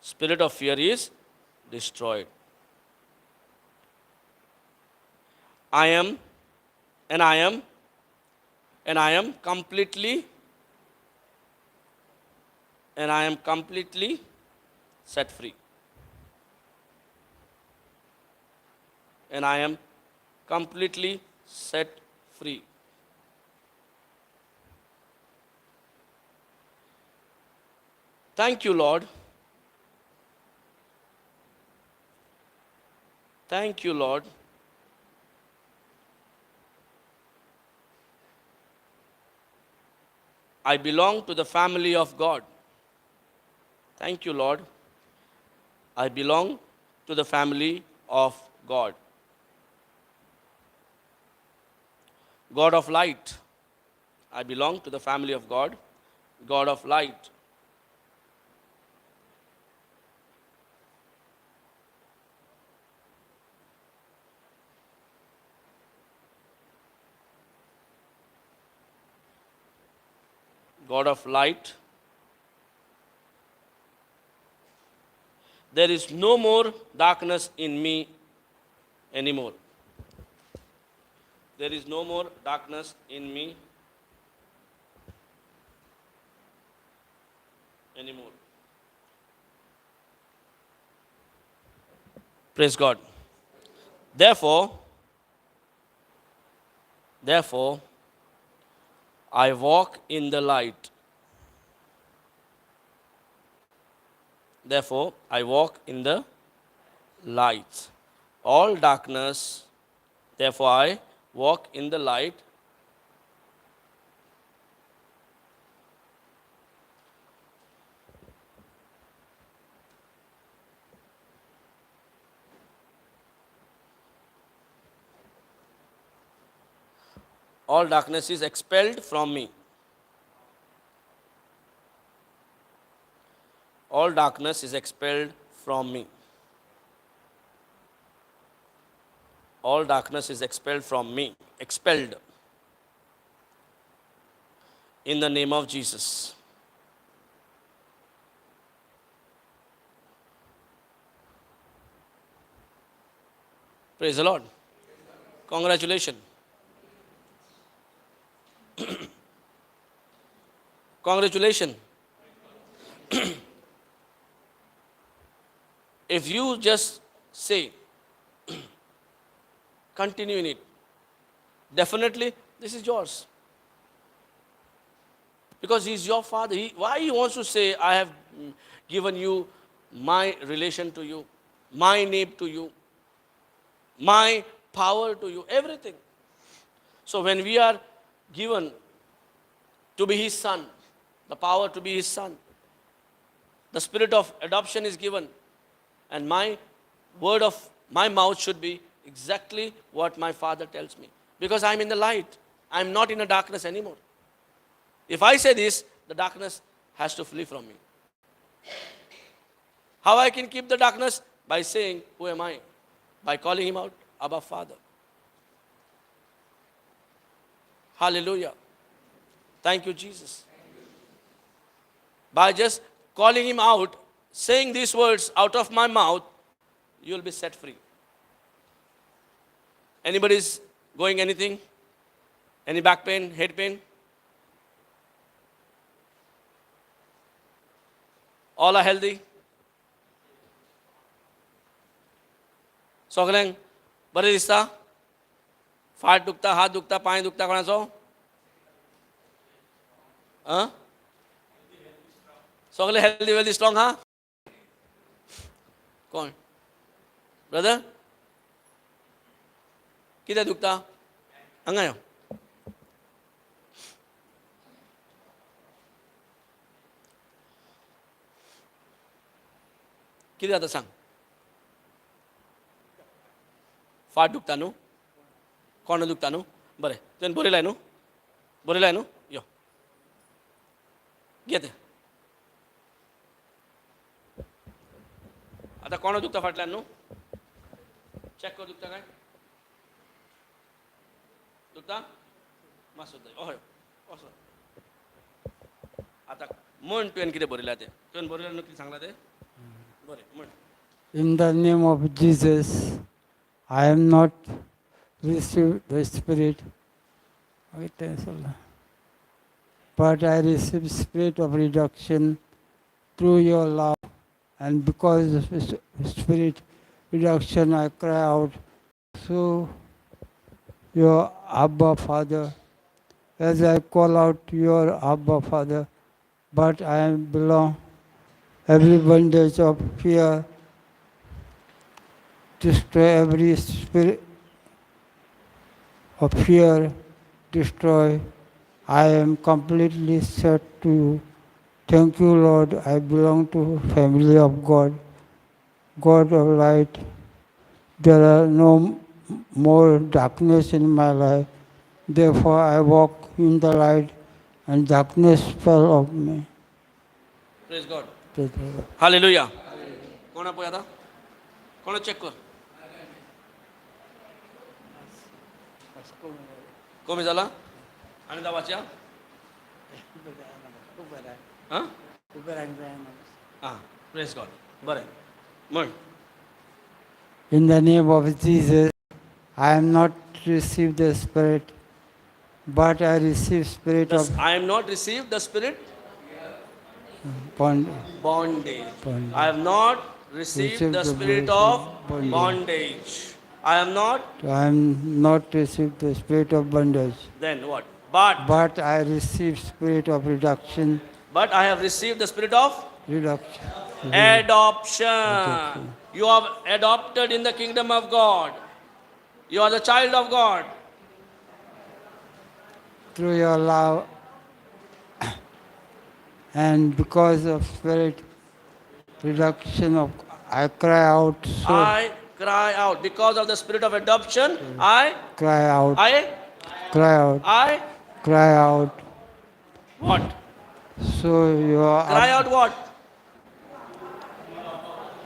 spirit of fear is destroyed. I am, and I am, and I am completely, and I am completely set free. And I am completely set free. Thank you, Lord. Thank you, Lord. I belong to the family of God. Thank you, Lord. I belong to the family of God. God of light. I belong to the family of God. God of light. God of light. There is no more darkness in me anymore. There is no more darkness in me anymore. Praise God. Therefore, I walk in the light. Therefore, I walk in the light. All darkness, therefore I walk in the light. All darkness is expelled from me. All darkness is expelled from me. All darkness is expelled from me. Expelled. In the name of Jesus. Praise the Lord. Congratulations. Congratulations. If you just say, continue in it, definitely this is yours. Because he is your father. Why he wants to say, I have given you my relation to you, my name to you, my power to you, everything. So when we are given to be his son, the power to be his son, the spirit of adoption is given, and my word of my mouth should be exactly what my father tells me. Because I'm in the light. I'm not in the darkness anymore. If I say this, the darkness has to flee from me. How I can keep the darkness? By saying, who am I? By calling him out, Abba Father. Hallelujah. Thank you, Jesus. By just calling him out, saying these words out of my mouth, You will be set free. Anybody is going anything? Any back pain, head pain? All are healthy? सगल्यांक बरें दिसता? फाट दुखता, हात दुखता, पांय दुखता कोणाचो? आं, सगळे हेल्दी वेल्दी स्ट्रॉंग हा? कोण ब्रदर, कितें दुखता? हांगा यो. कितें जाता सांग. फाट दुखता न्हू? कोण दुखता न्हू? बरें, तुवें बरयलाय न्हू? बरयलाय न्हू? यो, घे तें. आतां कोण दुखता फाटल्यान न्हू? चॅक कर, दुखता काय? दुखता मातसो? हय, असो. आतां म्हण, तुवें कितें बरयलां तें. तुवें बरयलां न्हू? कितें सांगलां तें बरें म्हण. In the name of Jesus, I am not received the Spirit. Okay, thanks a lot. But I receive spirit of reduction through your love, and because of this spirit reduction, I cry out. So, your Abba Father, as I call out your Abba Father, but I belong every bondage of fear, destroy every spirit of fear, destroy. I am completely set to you. Thank you, Lord. I belong to family of God, God of light. There are no more darkness in my life. Therefore, I walk in the light, and darkness fell off me. Praise God. Praise the Lord. Hallelujah. कोण पळय आतां, कोण चॅक कर. कमी जाला आनी दावाच्या? आं आं, प्रेज गॉड. बरें म्हण. In the name of Jesus, I am not received the Spirit, but I receive spirit of I am not receive the spirit bond. Bondage. Bondage. I have not received Received the the spirit spirit of of bondage. Bondage. I am not. I am not received the spirit of bondage, Then what? But but I receive spirit of reduction, but I have received the spirit of reduction. Adoption. You are adopted in the kingdom of God. You are the child of God. Through your love and because of spirit reduction of I cry out, so I cry out because of the spirit of adoption. I cry out, I cry out, I cry out. What? So you are Cry out what?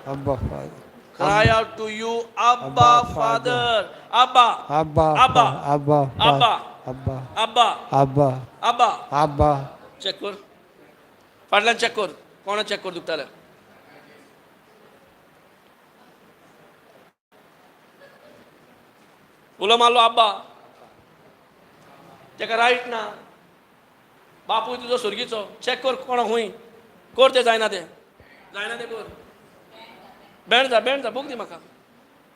Abba Father. Cry out to you, Abba, Abba, Father. Abba. Abba, Abba. Abba, Abba. Abba, Abba. Abba, Abba. Abba. Check कर फाटल्यान, चॅक कर कोणा, चॅक कर दुखताले. उलो मारलो आब्बा, तेका रायट ना. बापूय तुजो सुर्गीचो. चॅक कर कोणा खूंय कर तें. जायना तें, जायना तें कर. बेण जा, बेण जा. बूक दी म्हाका,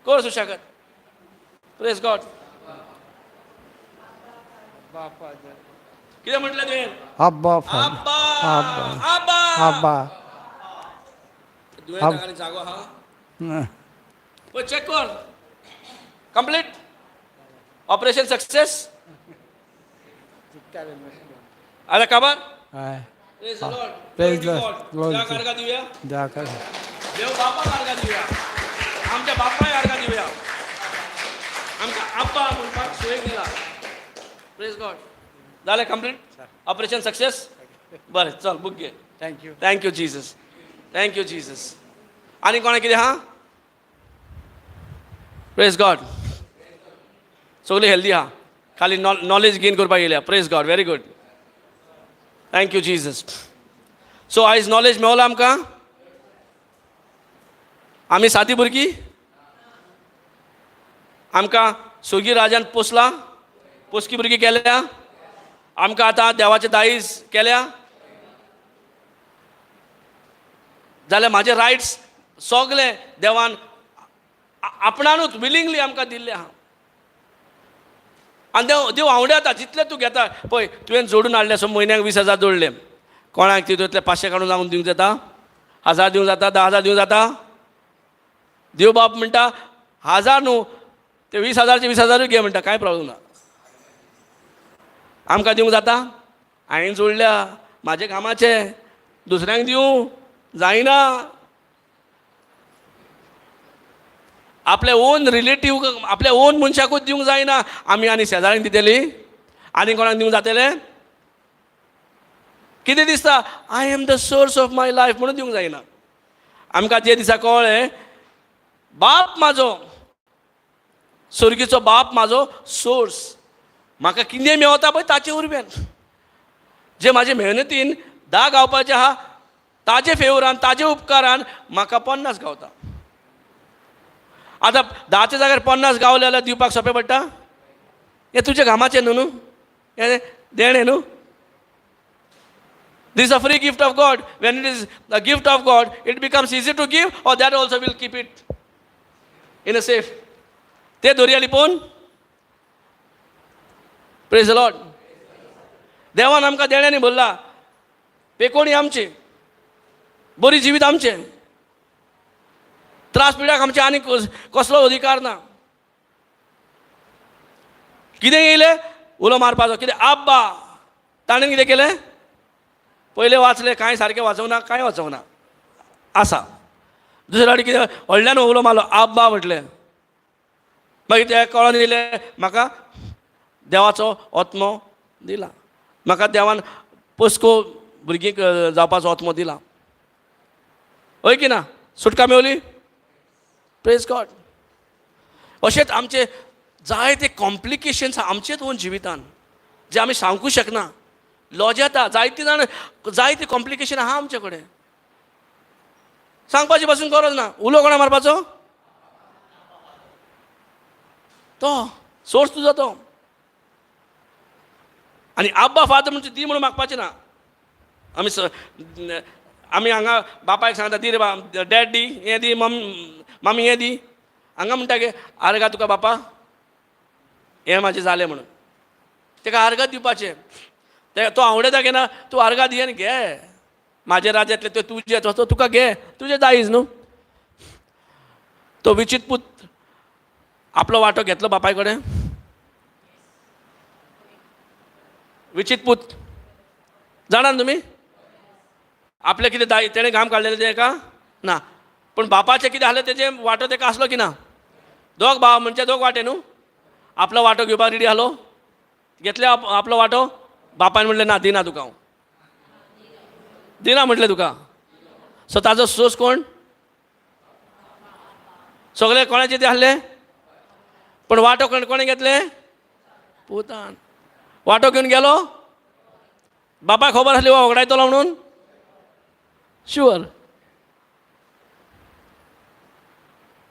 कर सुशेगाद. प्रेज गॉड. कितें म्हटलें तुवें? Abba, Father. आब्बा. आब्बा. आब्बा. Abba. तुवें ताका जागो आहा पळय, चॅक कर. Complete operation success. आतां काबार. हय. Praise the Lord. Praise the Lord. Glory देवाक to- आर्गां दिवया. देवाक देव बापाक आर्गां दिवया, आमच्या बापाय आर्गां दिवया. आमकां आब्बा म्हणपाक सुयेक दिला. प्रेज गॉड. जालें कंप्लीट ऑपरेशन सक्सेस. बरें, चल बूक घे. Thank you. Thank you Jesus, thank you Jesus. आनी कोणा कितें आहा? प्रेज गॉड. सगळी हेल्दी आहा, खाली नॉलेज गेन करपाक येयल्या. Praise God. Very good. Thank you Jesus. So आयज नॉलेज मेवला आमकां. आमी सादी भुरगीं. आमकां सोगी राजान पोसला, पोसकी भुरगीं केल्या, आमकां आतां देवाचे दायज केल्या, जाल्यार म्हाजे रायट्स सगळे देवान आपणानूच विलिंगली आमकां दिल्ले आहा. आनी देव देव आंवडेता जितले तूं घेता. पळय तुवें जोडून हाडले, सो म्हयन्याक 20,000 जोडले, कोणाक तितूंतले 500 काडून जावन दिवंक जाता, 1000 दिवंक जाता, 10,000 दिवंक जाता. देव बाप म्हणटा 1000 न्हू ते 20,000चे 20,000ूय घे म्हणटा, कांय प्रॉब्लम ना. आमकां दिवंक जाता? हांवें जोडल्या म्हाजे कामाचे, दुसऱ्यांक दिवं जायना. आपले ओन रिलेटीव, आपल्या ओन मनशाकूच दिवंक जायना, आमी आनी शेजाऱ्यांक दितली, आनी कोणाक दिवंक जातलें? कितें दिसता? I am the source of my life म्हणून दिवंक जायना. आमकां जे दिसा कळ्ळें बाप म्हाजो, स्वर्गीचो बाप म्हाजो सोर्स, म्हाका कितें मेवता पळय ताचे उरब्यान, जे म्हाजे मेहनतीन 10 गावपाचें आहा ताजे फेवरान, ताजे उपकारान म्हाका 50 गावता. आतां 10च्या जाग्यार 50 गावले जाल्यार दिवपाक सोंपें पडटा? हें तुज्या घामाचें न्हू, न्हू हें देणें न्हू. This is a free gift of God. When it is the gift of God, it becomes easy to give, or that also will keep it in a safe. ते दोरया लिपोवन. Praise the Lord. देवान आमकां देण्यांनी भरला, पेकोणी आमची, बरी जिवीत आमचें, त्रास पिड्याक आमचे आनी कसलो अधिकार ना. कितें येयलें उलो मारपाचो, कितें आब्बा, ताणें कितें केलें? पयलें वाचलें, कांय सारकें वाचोवंक ना, कांय वाचोवंक ना आसा. दुसरे फावटी कितें व्हडल्यान उलो मारलो, आब्बा म्हटलें. मागीर ते कळोन येयलें म्हाका देवाचो आत्मो दिला, म्हाका देवान पोसको भुरगीं जावपाचो आत्मो दिला. हय की ना? सुटका मेवली. Praise God. अशेंच आमचे जायते कॉम्प्लिकेशन्स आमचेच ओन जिवितान जे आमी सांगूंक शकना, लॉज येता जायते जाण, जायते कॉम्प्लिकेशन आहा आमचे कडेन, सांगपाची पासून गरज ना. उलो कोणा मारपाचो? तो सोर्स तुजो तो. आनी आब्बा फादर म्हणजे दी म्हणून मागपाचें ना. आमी आमी हांगा बापायक सांगता दी रे बा, डॅड दी, हें दी, मामी हें दी. हांगा म्हणटा गे आर्गां तुका बापा, हें म्हाजें जालें म्हणून ताका आर्गां दिवपाचें. ते तो आवडटा केन्ना तूं आर्गां दी आनी घे म्हाजें राज्यांतलें तें तुजें, तो तुका घे, तुजें दायज न्हू. तो विचीत पूत आपलो वांटो घेतलो बापाय कडेन. विचीत पूत जाणा तुमी, आपलें कितें दाय तेणें घाम काडलेलें तें का ना, पूण बापाचें कितें आसलें तेजें वांटो तेका आसलो की ना? दोग भाव म्हणजे दोग वांटे न्हू. आपलो वांटो घेवपाक रेडी आसलो, घेतले आपलो वांटो. बापायन म्हणलें ना, दिना तुका हांव, दिना म्हटलें तुका. सो ताजो सोर्स कोण? सगळे कोणाचे ते आसले, पण वांटो कोणें घेतले? पुतान वांटो घेवन गेलो. बापायक खबर आसली हो वगडायतलो म्हणून? शुअर.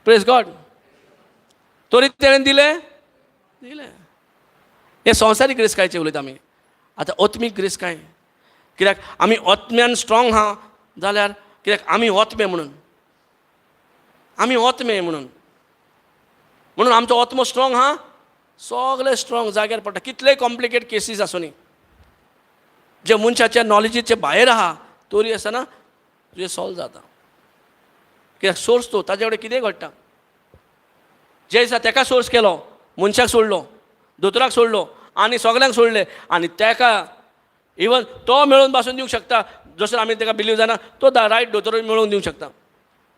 Praise God. तरी तेणें दिलें, दिलें. हें संवसारीक ग्रेसकायचें उलयता आमी. आतां आत्मीक ग्रेसकाय कित्याक आमी आत्म्यान स्ट्रॉंग आहा जाल्यार कित्याक आमी आत्मे म्हणून, आमी आत्मे म्हणून, म्हणून आमचो आत्मो स्ट्रॉंग आहा, सगळे स्ट्रॉंग जाग्यार पडटा. कितले कॉम्प्लिकेट केसीस आसूं जे मनशाच्या नॉलेजीचे भायर आहा तरी आसतना तुजें सॉल्व जाता. कित्याक सोर्स तो, ताजे कडेन कितेंय घडटा. जे दिसा तेका सोर्स केलो, मनशाक सोडलो, दोतोराक सोडलो आनी सगल्यांक सोडले, आनी तेका इवन तो मेळोवन पासून दिवंक शकता. जसो आमी तेका बिलीव जायना तो रायट दोतोर मेळोवन दिवंक शकता,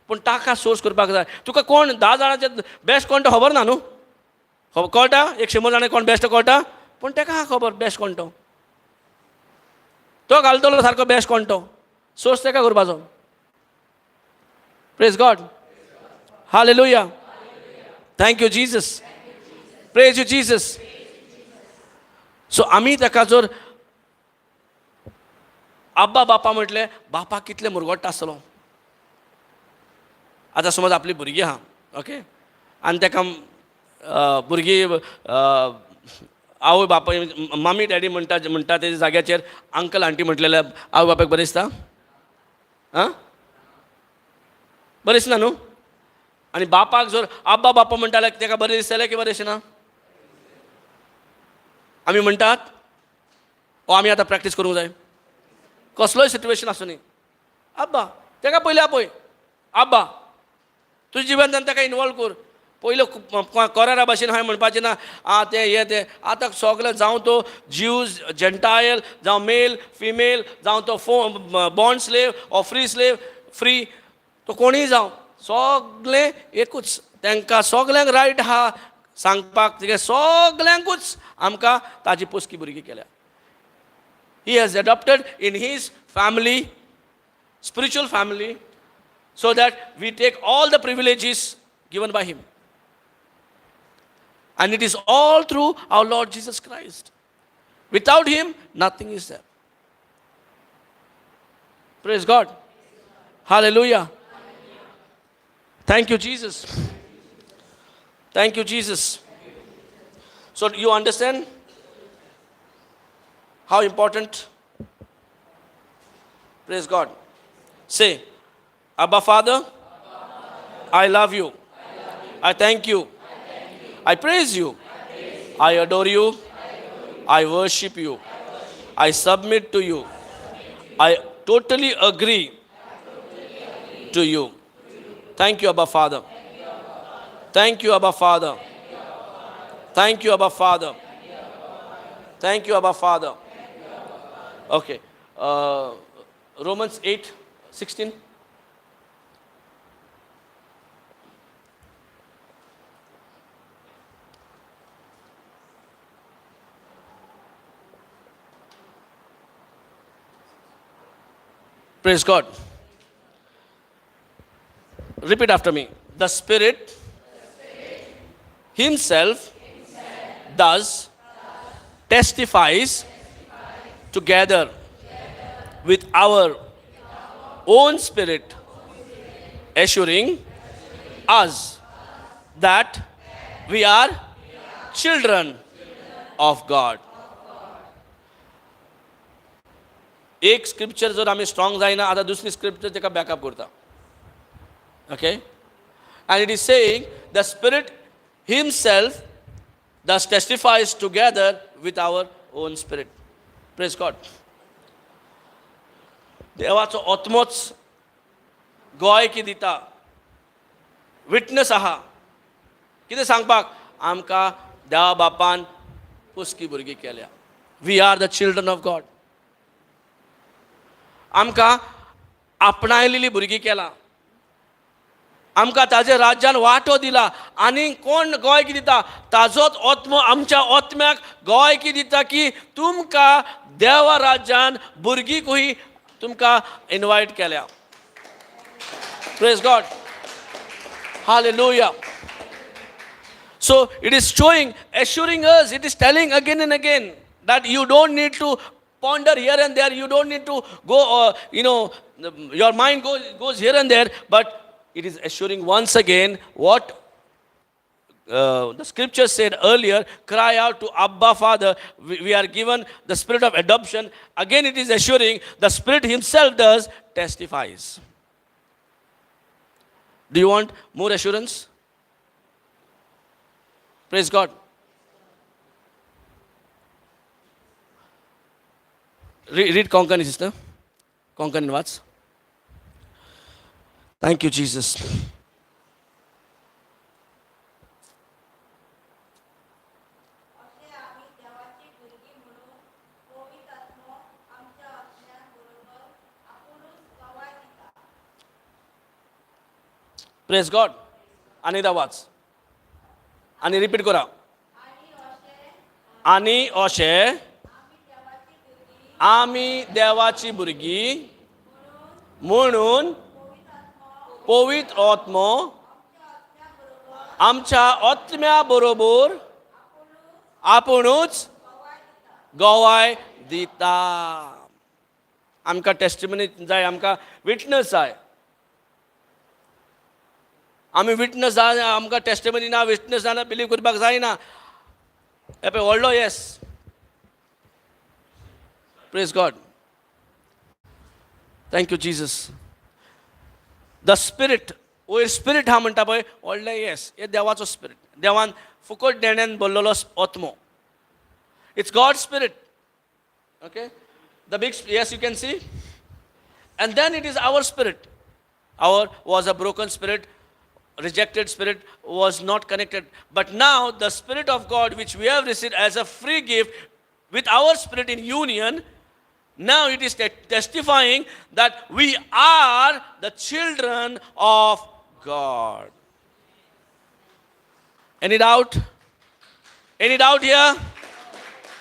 पूण ताका सोर्स करपाक जाय. तुका कोण 10 जाणांचे बेस्ट कोण तो खबर ना न्हू, खबर कळटा एक 100 जाणां कोण बेस्ट कळटा, पूण तेका आहा खबर बेस्ट कोण तो, तो घालतलो सारको बेस्ट कोण तो, सोर्स तेका करपाचो. Praise God. Hallelujah. Thank you Jesus. Praise you Jesus. So आमी ताका जर आब्बा बापा म्हटलें, बापा कितले मुरगोट्टा आसतलो. आतां समज आपली भुरगीं आहा, ओके, आनी ताका भुरगीं आवय बापाय मम्मी डॅडी म्हणटा म्हणटा तेज्या जाग्याचेर अंकल आंटी म्हटलेले आवय बापायक बरें दिसता? आं, बरें दिसना न्हू? आनी बापाक जर आब्बा बाप्पा म्हणटा जाल्यार तेका बरें दिसतलें की बरें दिसना? आमी म्हणटात ओ आमी आतां प्रॅक्टीस करूंक जाय, कसलोय सिट्युएशन आसूं न्ही, आब्बा तेका पयलीं आपय, आब्बा तुज्या जिवनान ताका इनवॉल्व कर. पयलीं कोरारा भाशेन हांवें म्हणपाचें ना, आं तें हें तें, आतां सगलें जावं तो ज्यूज जेंटायल, जावं मेल फिमेल, जावं तो bond slave or free slave free, तो कोणीय जावं, सगलें एकूच, तांकां सगल्यांक रायट आहा सांगपाक, कित्याक सगल्यांकूच आमकां ताजी पोसकी भुरगीं केल्या. He has adopted in his family, spiritual family, so that we take all the privileges given by him. And it is all through our Lord Jesus Christ. Without him, nothing is there. Praise God. Hallelujah. Thank you, Jesus. Thank you, Jesus. So you understand how important? Praise God. Say, Abba Father, I love you. I thank you. I praise you. I adore you. I worship you. I submit to you. I totally agree to you. Thank you, Abba Father. Thank you, Abba Father. Thank you, Abba Father. Thank you, Abba Father. Okay. Romans 8:16. Praise God. Repeat after me. The Spirit Himself does testifies together with our own spirit, assuring us that we are children of God. एक स्क्रिप्चर जर आमी स्ट्रॉंग जायना, आतां दुसरी स्क्रिप्चर ताका बॅकअप करता. Okay, and it is saying the Spirit himself thus testifies together with our own spirit. Praise God. देवाचो आत्मोच गोय की दिता, विटनस आहा. कितें सांगपाक, आमकां देवा बापान पोसकी भुरगीं केल्या. We are the children of God. आमकां आपणायलेली भुरगीं केला, आमकां ताजे राज्यान वांटो दिला. आनी कोण गोय की दिता, ताजोच आत्मो आमच्या आत्म्याक गोय की दिता की तुमकां देवा राज्यान भुरगींकूय तुमकां इनवायट केल्या. Praise God. Hallelujah. So it is showing, assuring us, it is telling again and again that you don't need to ponder here and there, you don't need to go, your mind goes here and there, but it is assuring once again what the scripture said earlier, cry out to Abba Father. We are given the spirit of adoption. Again it is assuring the Spirit himself does testifies. Do you want more assurance? Praise God. Read Konkani, sister. Konkani वाच. Thank you, Jesus. अशें आमी देवाची भुरगीं म्हणून पवित्र आत्मो आमच्या आत्म्या बरोबर आपुणूच गवाय दिता. Praise God. आनी एकदां वाच आनी रिपीट करा. आनी अशें आमी देवाची भुरगीं म्हणून पवित्र आत्मो आमच्या आत्म्या बरोबर आपुणूच गवाय दिता. आमकां टेस्टिमनी जाय, आमकां विटनस जाय. आमी विटनस जाय, आमकां टेस्टिमनी ना, विटनस जायना, बिलीव करपाक जायना. हे पळय व्हडलो येस. Praise God. Thank you, Jesus. The spirit, वयर स्पिरीट आहा म्हणटा पळय, व्हडलें येस. हे देवाचो स्पिरीट, देवान फुकट देण्यान भरलेलो आत्मो. It's God spirit, okay? The big yes you can see. And then it is our spirit. Our was a broken spirit, rejected spirit, was not connected. But now the Spirit of God, which we have received as a free gift with our spirit in union, now it is testifying that we are the children of God. Any doubt? Any doubt here?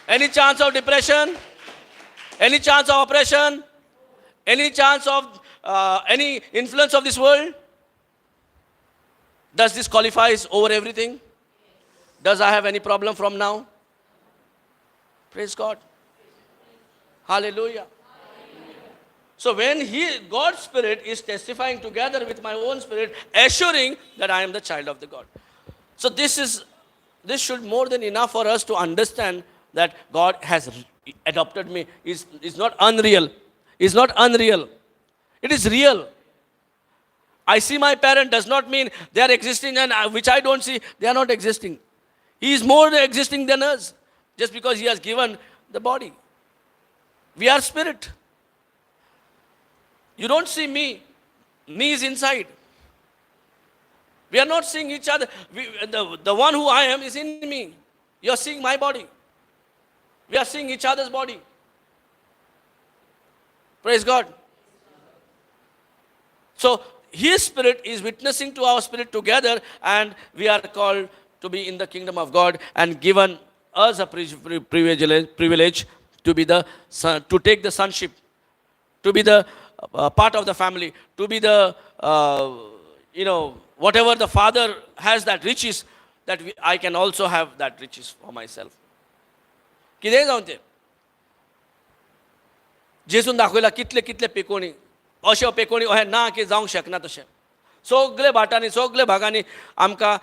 Any chance of depression? Any chance of oppression? Any chance of any influence of this world? Does this qualifies over everything? Does I have any problem from now? Praise God. Hallelujah. So when he, God's Spirit is testifying together with my own spirit, assuring that I am the child of the God. So this should more than enough for us to understand that God has adopted me. Is not unreal. Is not unreal. It is real. I see my parent does not mean they are existing and which I don't see, they are not existing. He is more existing than us just because he has given the body. We are spirit. You don't see me. Me is inside. We are not seeing each other. The one who I am is in me. You are seeing my body. We are seeing each other's body. Praise God. So his spirit is witnessing to our spirit together, and we are called to be in the kingdom of God and given us a privilege to be the son, to take the sonship, to be the part of the family, to be the whatever the father has, that riches, that I can also have that riches for myself. कितेंय जावं तें, जेजून दाखयला कितले कितले पेकोणी, अशें पेकोणी अशें ना की जावंक शकना तशें. सगळे भाटांनी, सगळे भागांनी आमकां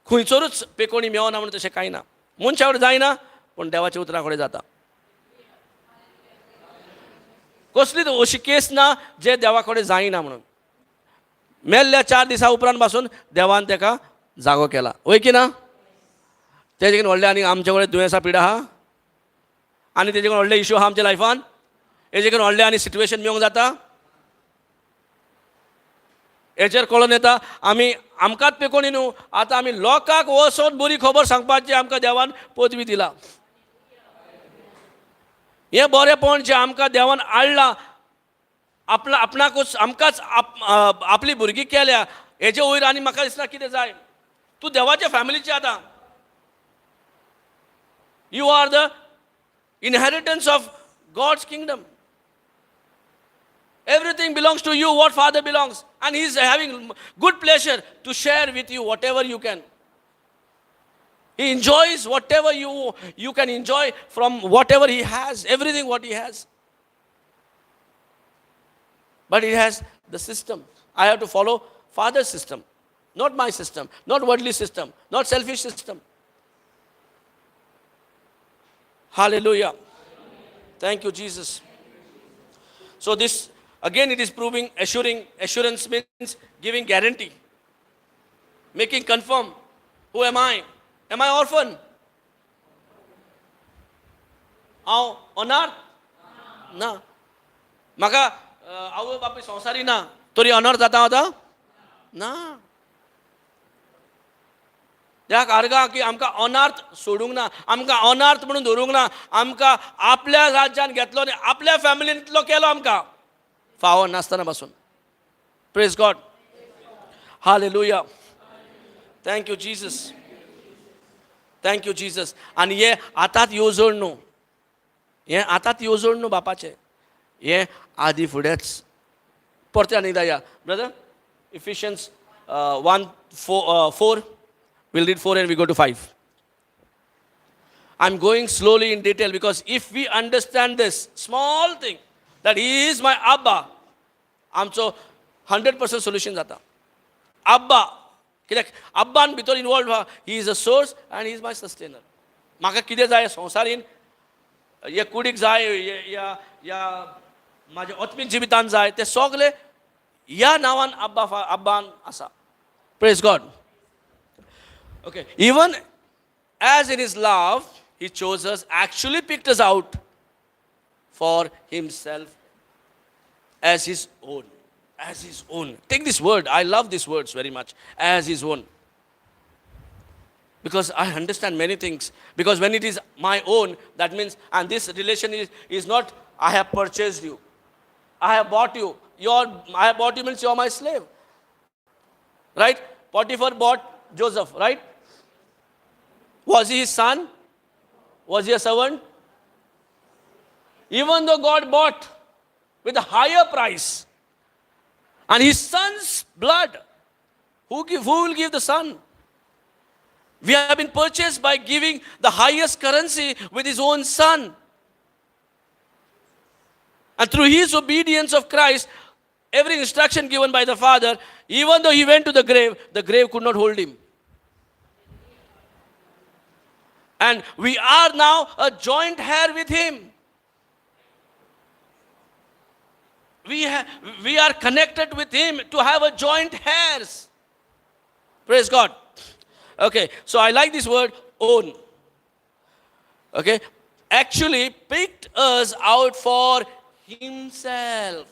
खंयसरूच पेकोणी मेवना म्हणून तशें कांय ना. मनशा कडेन जायना, पूण देवाच्या उतरा कडेन जाता. कसलीच अशी केस ना जे देवा कडेन जायना म्हणून. मेल्ल्या 4 दिसां उपरांत पासून देवान ताका जागो केला, वय की ना? तेजे कडेन व्हडलें आनी आमचे कडेन दुयेंसां पिडा आहा आनी तेजे कडेन व्हडले इशू आहा आमच्या लायफान. हेजे कडेन व्हडलें आनी सिट्युएशन मेळोंक जाता, हेचेर कळोन येता आमी आमकांच पेकोणी न्हू, आतां आमी लोकांक वचोन बरी खबर सांगपाची आमकां देवान पदवी दिला. हें बरेंपण जें आमकां देवान हाडलां, आपला आपणाकूच आमकांच आपली भुरगीं केल्या, हेजे वयर आनी म्हाका दिसना कितें जाय. तूं देवाच्या फॅमिलीचे आतां. You are the inheritance of God's kingdom. Everything belongs to you, what Father belongs. And He is having good pleasure to share with you whatever you can. He enjoys whatever you can enjoy from whatever He has, everything what He has. But He has the system. I have to follow Father's system, not my system, not worldly system, not selfish system. Hallelujah. Thank you, Jesus. So this again it is proving, assuring. Assurance means giving guarantee, making confirm. Who am I? Am I orphan? हांव अनाथ ना. म्हाका आवय बापूय संवसारी ना तरी अनर्थ जाता आतां ना. त्या अर्गा की आमकां अनार्थ सोडूंक ना, आमकां अनार्थ म्हणून धरूंक ना. आमकां आपल्या राज्यान घेतलो आनी आपल्या फॅमिलींतलो केलो आमकां फावो नासतना पासून. Praise God. Hallelujah. Thank you, Jesus. Thank you, Jesus. आनी हे आतांच येवजण न्हू, हें आतांच येवजण न्हू बापाचें, हें आदी फुडेंच. परतें आनी एकदां या brother, Ephesians 1:4, 4. We'll read 4 and we go to 5. I'm going slowly in detail because if we understand this small thing, that he is my Abba, आमचो 100% सोल्युशन जाता. आब्बा कित्याक आब्बान भितर इनवॉल्व आहा. He is a source and he is my sustainer. म्हाका कितें जाय संवसारीन, हे कुडीक जाय, ह्या ह्या म्हाज्या आत्मीक जिवितान जाय, ते सगळे ह्या नांवान आब्बा आब्बान आसा. Praise God. Okay, even as in his love he chose us, actually picked us out for himself as his own. As his own. Take this word. I love these words very much. As his own. Because I understand many things. Because when it is my own, that means, and this relation is not, I have purchased you. I have bought you. I have bought you means you are my slave. Right? Potiphar bought Joseph, right? Was he his son? Was he a servant? Even though God bought with a higher price and his son's blood, who will give the son? We have been purchased by giving the highest currency with his own son. And through his obedience of Christ, every instruction given by the Father, even though he went to the grave could not hold him. And we are now a joint heir with him. We are connected with him to have a joint heirs. Praise God. Okay, so I like this word own. Okay, actually picked us out for himself.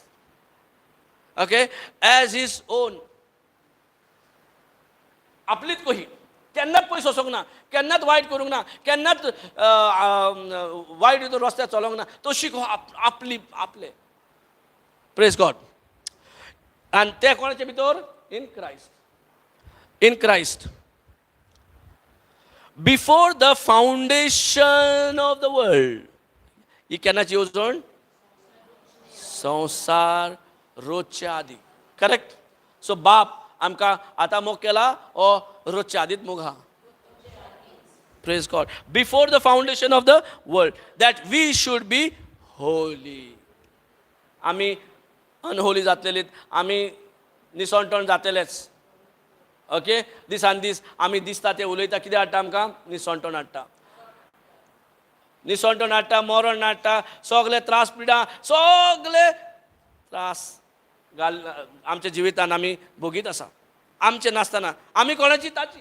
Okay, as his own. आपलीच कोही केन्नाच पयस वचोंक ना, केन्नाच वायट करूंक ना, केन्नाच वायट हितून रस्त्यार चलोंक ना, तशी आपली आपले. Praise God. आनी ते कोणाचे भितर? In Christ. In Christ. Before the foundation of the world. ही केन्नाची येवजण? संवसार रोजच्या आदी. करेक्ट. सो बाप आमकां आतां मोग केला ओ रोजच्या आदींच मोग आहा. Praise God. Before the foundation of the world, that we should be holy. आमी अनहोली जातलेलीत, आमी निसणटण जातलेच. ओके, दिसान दीस आमी दिसता ते उलयता, कितें हाडटा आमकां? निसणटण हाडटा, निसणटण हाडटा, मरण हाडटा, सगळे त्रास पिडा, सगळे त्रास घाल आमच्या जिवितान आमी भोगीत आसा. आमचें नासतना आमी कोणाची ताची.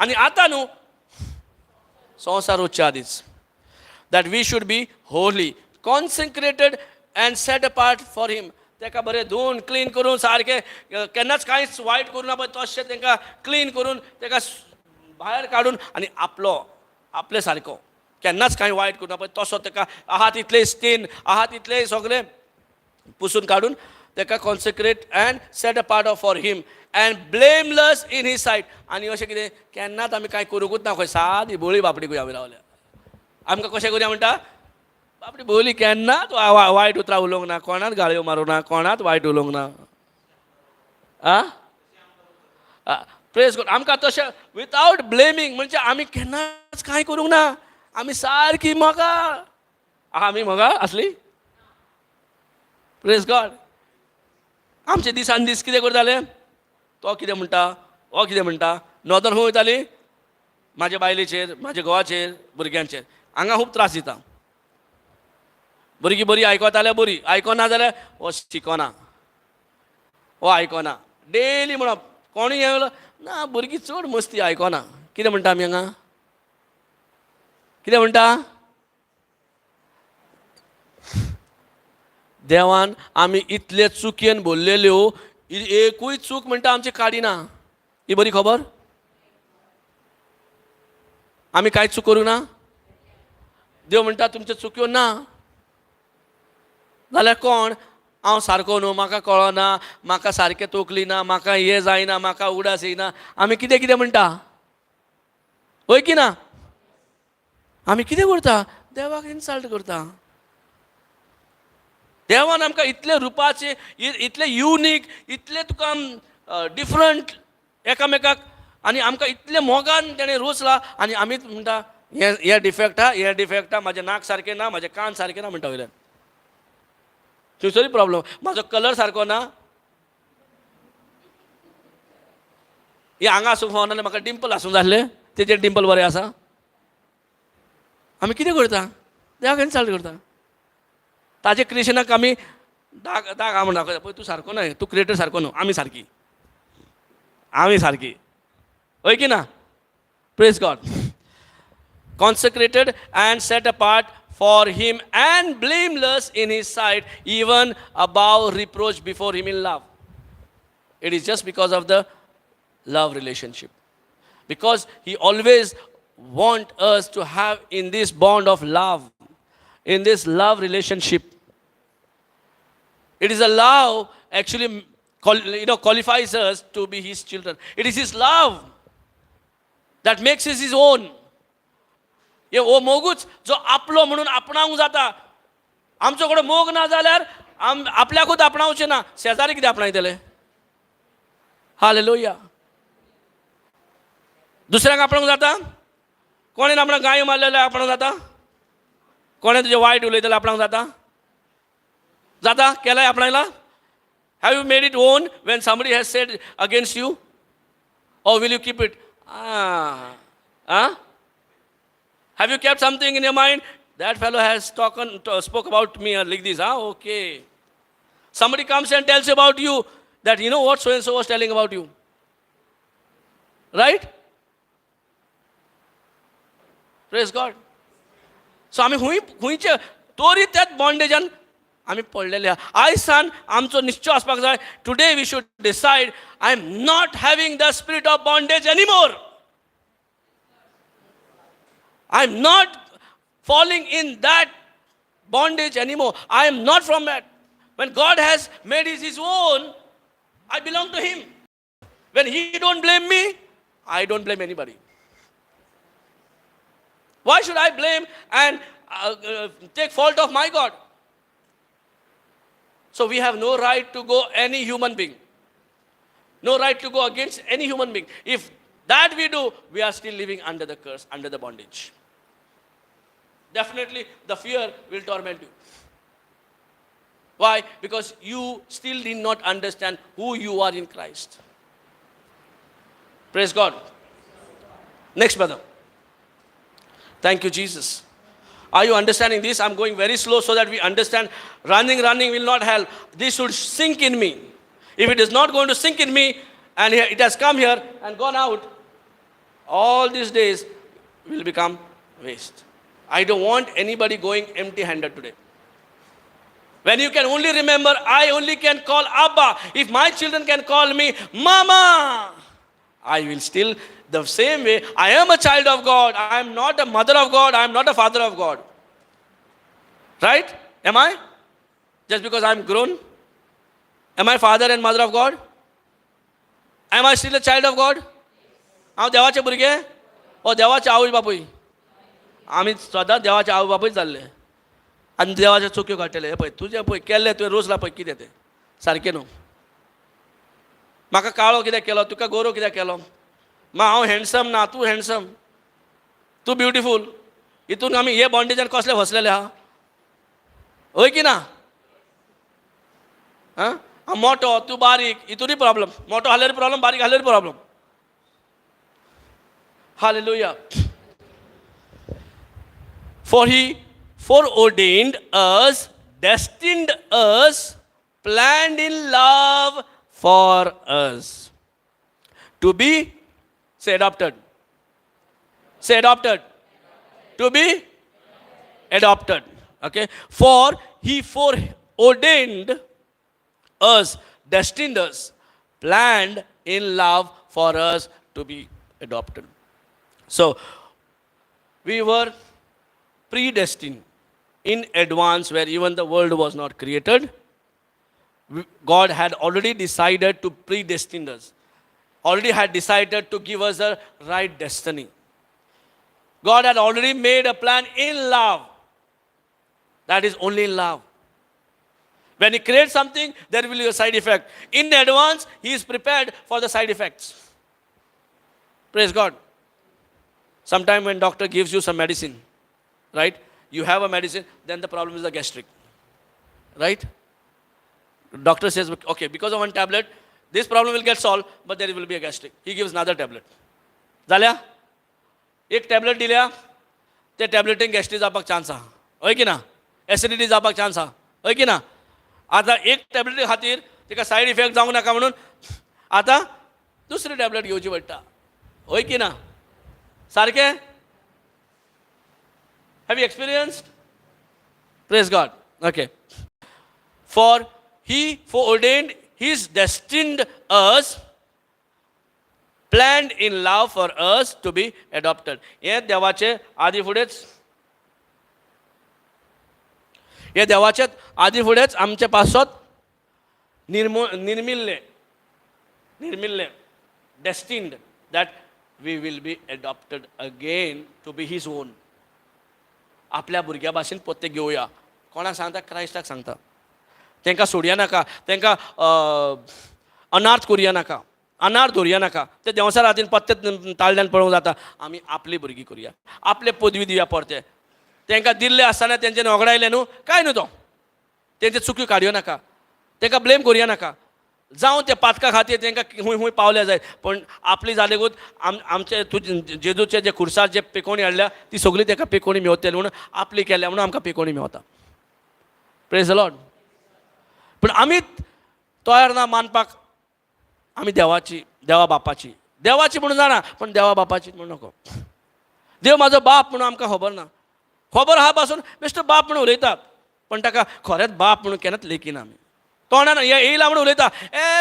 आनी आतां न्हू संवसार वचच्या आदींच, that we should be holy, consecrated and set apart for him. ताका बरें धुवन क्लीन करून सारकें, केन्नाच कांयच वायट करूं ना पळय, तशें तांकां क्लीन करून ताका भायर काडून आनी आपलो आपले सारको केन्नाच कांय वायट करूं ना पळय तसो ताका आहा तितले स्टेन आहा तितले सगळे पुसून काडून ताका consecrate and set apart of for him and blameless in his sight. आनी अशें कितें केन्नाच आमी कांय करूंकूच ना खंय, सादी बोळी बापडी खंय आमी रावल्या. आमकां कशें करुया म्हणटा, बापडी बोली केन्नाच वायट उतरां उलोवंक ना, कोणाच गाळयो मारूंक ना, कोणाच वायट उलोवंक ना. आ प्रेज गॉड. आमकां तशें विदावट ब्लेमींग म्हणजे आमी केन्नाच कांय करूंक ना, आमी सारकी मोगाळ. आमी मोगाळ आसली. Praise God. आमचे दिसान दीस कितें करताले, तो कितें म्हणटा, हो कितें म्हणटा, नदर खंय वयताली? म्हाज्या बायलेचेर, म्हाज्या घोवाचेर, भुरग्यांचेर. हांगा खूब त्रास दिता. भुरगीं बरी आयकता जाल्यार बरी, आयकना जाल्यार हो शिकना, हो आयकना. डेली म्हणप कोणूय येयलो ना, भुरगीं चड मस्ती आयकना. कितें म्हणटा आमी हांगा? कितें म्हणटा? देवान आमी इतले चुकयेन भरलेल्यो, एकूय चूक म्हणटा आमची काडिना. ही बरी खबर. आमी कांय चूक करूं ना. देव म्हणटा तुमच्यो चुक्यो ना. जाल्यार कोण हांव सारको न्हू, म्हाका कळना, म्हाका सारकें तोखली ना, म्हाका हें जायना, म्हाका उगडास येयना, आमी कितें कितें म्हणटा, हय की ना? आमी कितें करता? देवाक इन्सल्ट करता. देवान आमकां इतले रुपाचे, इतले युनीक, इतले तुका डिफरंट एकामेकाक, आनी आमकां इतले मोगान तेणें रोचला, आनी आमीच म्हणटा हें डिफेक्ट आहा, हें डिफेक्ट आहा, म्हाजें नाक सारकें ना, म्हाजें कान सारकें ना म्हणटा वयल्यान. थंयसरूय प्रॉब्लम, म्हाजो कलर सारको ना. हे हांगा आसूंक फावना जाल्यार म्हाका डिंपल आसूंक जाय आसलें, तेजेर डिंपल बरें आसा. आमी कितें करता? देवाक इन्सल्ट करता. ताजे क्रिएशनाक आमी दाग दाग म्हण दाखयता. पळय तूं सारको न्हय, तूं क्रिएटर सारको न्हू. आमी सारकी, आमी सारकी, हय की ना? Praise God. Consecrated and set apart for him and blameless in his sight, even above reproach before him in love. It is just because of the love relationship. Because he always want us to have in this bond of love, in this love relationship. It is a love actually qualifies us to be his children. It is his love that makes us his own. हे हो मोगूच जो आपलो म्हणून आपणावंक जाता. आमचो कडेन मोग ना जाल्यार आम आपल्याकूच आपणावचें ना, शेजारी कितें आपणायतले? हालेलुया. दुसऱ्यांक आपणावंक जाता? कोणें आपणाक गायो मारले जाल्यार आपणाक जाता? कोणें तुजें वायट उलयतलें आपणाक जाता? जाता? केलाय आपणायला? Have you made it own when somebody has said against you, or will you keep it? Ah. Have you kept something in your mind? That fellow has spoke about me like this. Ah, okay. Somebody comes and tells about you that you know what so and so was telling about you. Right? Praise God. So आमी खूंय खुंयचे तरी त्याच बॉन्डेजान आमी पडलेले आहा. आयज सान आमचो निश्चय आसपाक जाय. Today we should decide, I am not having the spirit of bondage anymore. I am not falling in that bondage anymore. I am not from that. When God has made his own, I belong to him. When he don't blame me, I don't blame anybody. Why should I blame and take fault of my God? So we have no right to go any human being. No right to go against any human being. If that we do, we are still living under the curse, under the bondage. Definitely the fear will torment you. Why? Because you still did not understand who you are in Christ. Praise God. Next, brother. Thank you, Jesus. Are you understanding this? I'm going very slow so that we understand. Running, running will not help. This should sink in me. If it is not going to sink in me, and it has come here and gone out, all these days will become waste. I don't want anybody going empty-handed today. When you can only remember, I only can call Abba. If my children can call me Mama, I will still the same way. I am a child of God. I am not a mother of God. I am not a father of God. Right? Am I? Just because I am grown? Am I father and mother of God? Am I still a child of God? हांव देवाचे भुरगे ओ देवाचे आवय बापूय? आमी सदांच देवाचे आवय बापूय जाल्ले आनी देवाच्यो चुक्यो काडटले. हे पळय, तुजें पळय केल्लें तुवें रोजला, पळय कितें तें सारकें न्हू. म्हाका काळो कित्याक केलो, तुका गोरो कित्याक केलो? मा हांव हँडसम ना, तूं हँडसम, तूं ब्युटिफूल. हितून आमी हे बॉन्डेजान कसले फसलेले आहा, हय की ना? आं, हांव मोटो, तूं बारीक, हितूनय प्रॉब्लम. मोटो आसल्यार प्रॉब्लम, बारीक आसल्यार problem. Hallelujah. For he foreordained us, destined us, planned in love for us to be, say, adopted. Say adopted. To be adopted. Okay. For he foreordained us, destined us, planned in love for us to be adopted. So, we were predestined in advance, where even the world was not created. God had already decided to predestine us, already had decided to give us a right destiny. God had already made a plan in love. That is only in love. When He creates something, there will be a side effect. In advance, He is prepared for the side effects. Praise God. Sometime when doctor gives you some medicine, right? You have a medicine, then the problem is the gastric, right? Doctor says, okay, because of one tablet, This problem will get solve, but there will be a gastric. He gives another tablet. जाल्या एक टॅबलेट दिल्या, त्या टॅबलेटीन गॅस्ट्रीक जावपाक चान्स आहा, हय की ना? एसिडिटी जावपाक चान्स आहा, हय की ना? आतां एक टॅबलेटी खातीर तिका सायड इफेक्ट जावंक नाका म्हणून आतां दुसरी टॅबलेट घेवची पडटा, हय की ना? सारकें? Have you experienced? Praise God. Okay. For he foreordained, he's destined us, planned in love for us to be adopted. हें देवाचे आदी फुडेंच, हे देवाचे आदी फुडेंच आमचे पासत निर्मिल्लें, निर्मिल्लें, destined that we will be adopted again to be his own. आपल्या भुरग्या भाशेन पोत्ते घेवया. कोणाक सांगता? क्रायस्टाक सांगता. तांकां सोडया नाका, तांकां अनार्थ करुया नाका, अनार्थ दवरुया नाका. ते देंवचारा हातीन पत्ते ताळल्यान पळोवंक जाता. आमी आपली भुरगीं करुया, आपले पदवी दिवया परते. तांकां दिल्ले आसतना तेंच्यानी वगडायलें न्हू, कांय न्हू तो, तेंचे चुक्यो काडयो नाका, तांकां ब्लेम करुया नाका. जावं ते पातका खातीर तांकां खूंय खूंय पावले जाय, पूण आपली जालेकूच आमचे तुजे जेजूचे जे खुर्सार जे पिकोवणी हाडल्या ती सगळी ताका पिकोवणी मेवतली म्हणून आपली केल्या म्हणून आमकां पिकोवणी मेवता. Praise the Lord. पूण आमी तयार ना मानपाक. आमी देवाची, देवा बापाची, देवाची म्हणून जाणा, पण देवा बापाची म्हणून नको. देव म्हाजो बाप म्हणून आमकां खबर ना. खबर आहा पासून बेश्टो बाप म्हणून उलयतात, पण ताका खरेंच बाप म्हणून केन्नाच लेखिना आमी. तोंडान येयला म्हणून उलयता,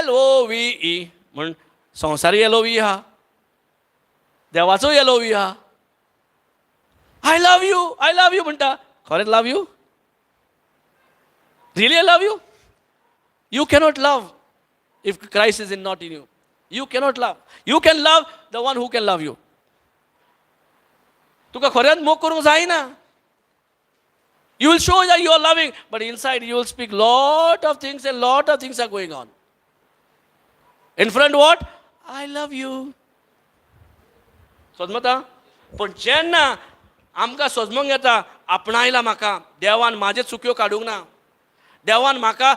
LOVE म्हण. संवसारी LOV आहा, देवाचोय LOV आहा. I love you, I love you म्हणटा. खरेंच love you? Really I love you? You cannot love if Christ is in not in you. You cannot love. You can love the one who can love you. तुका खऱ्यान मोग करूंक जायना. You will show that you are loving, but inside you will speak lot of things and lot of things are going on. In front what? I love you. सोजमता? पण जेन्ना आमकां सोजमूंक येता, आपणायला म्हाका देवान, म्हाजे चुक्यो काडूंक ना, देवान म्हाका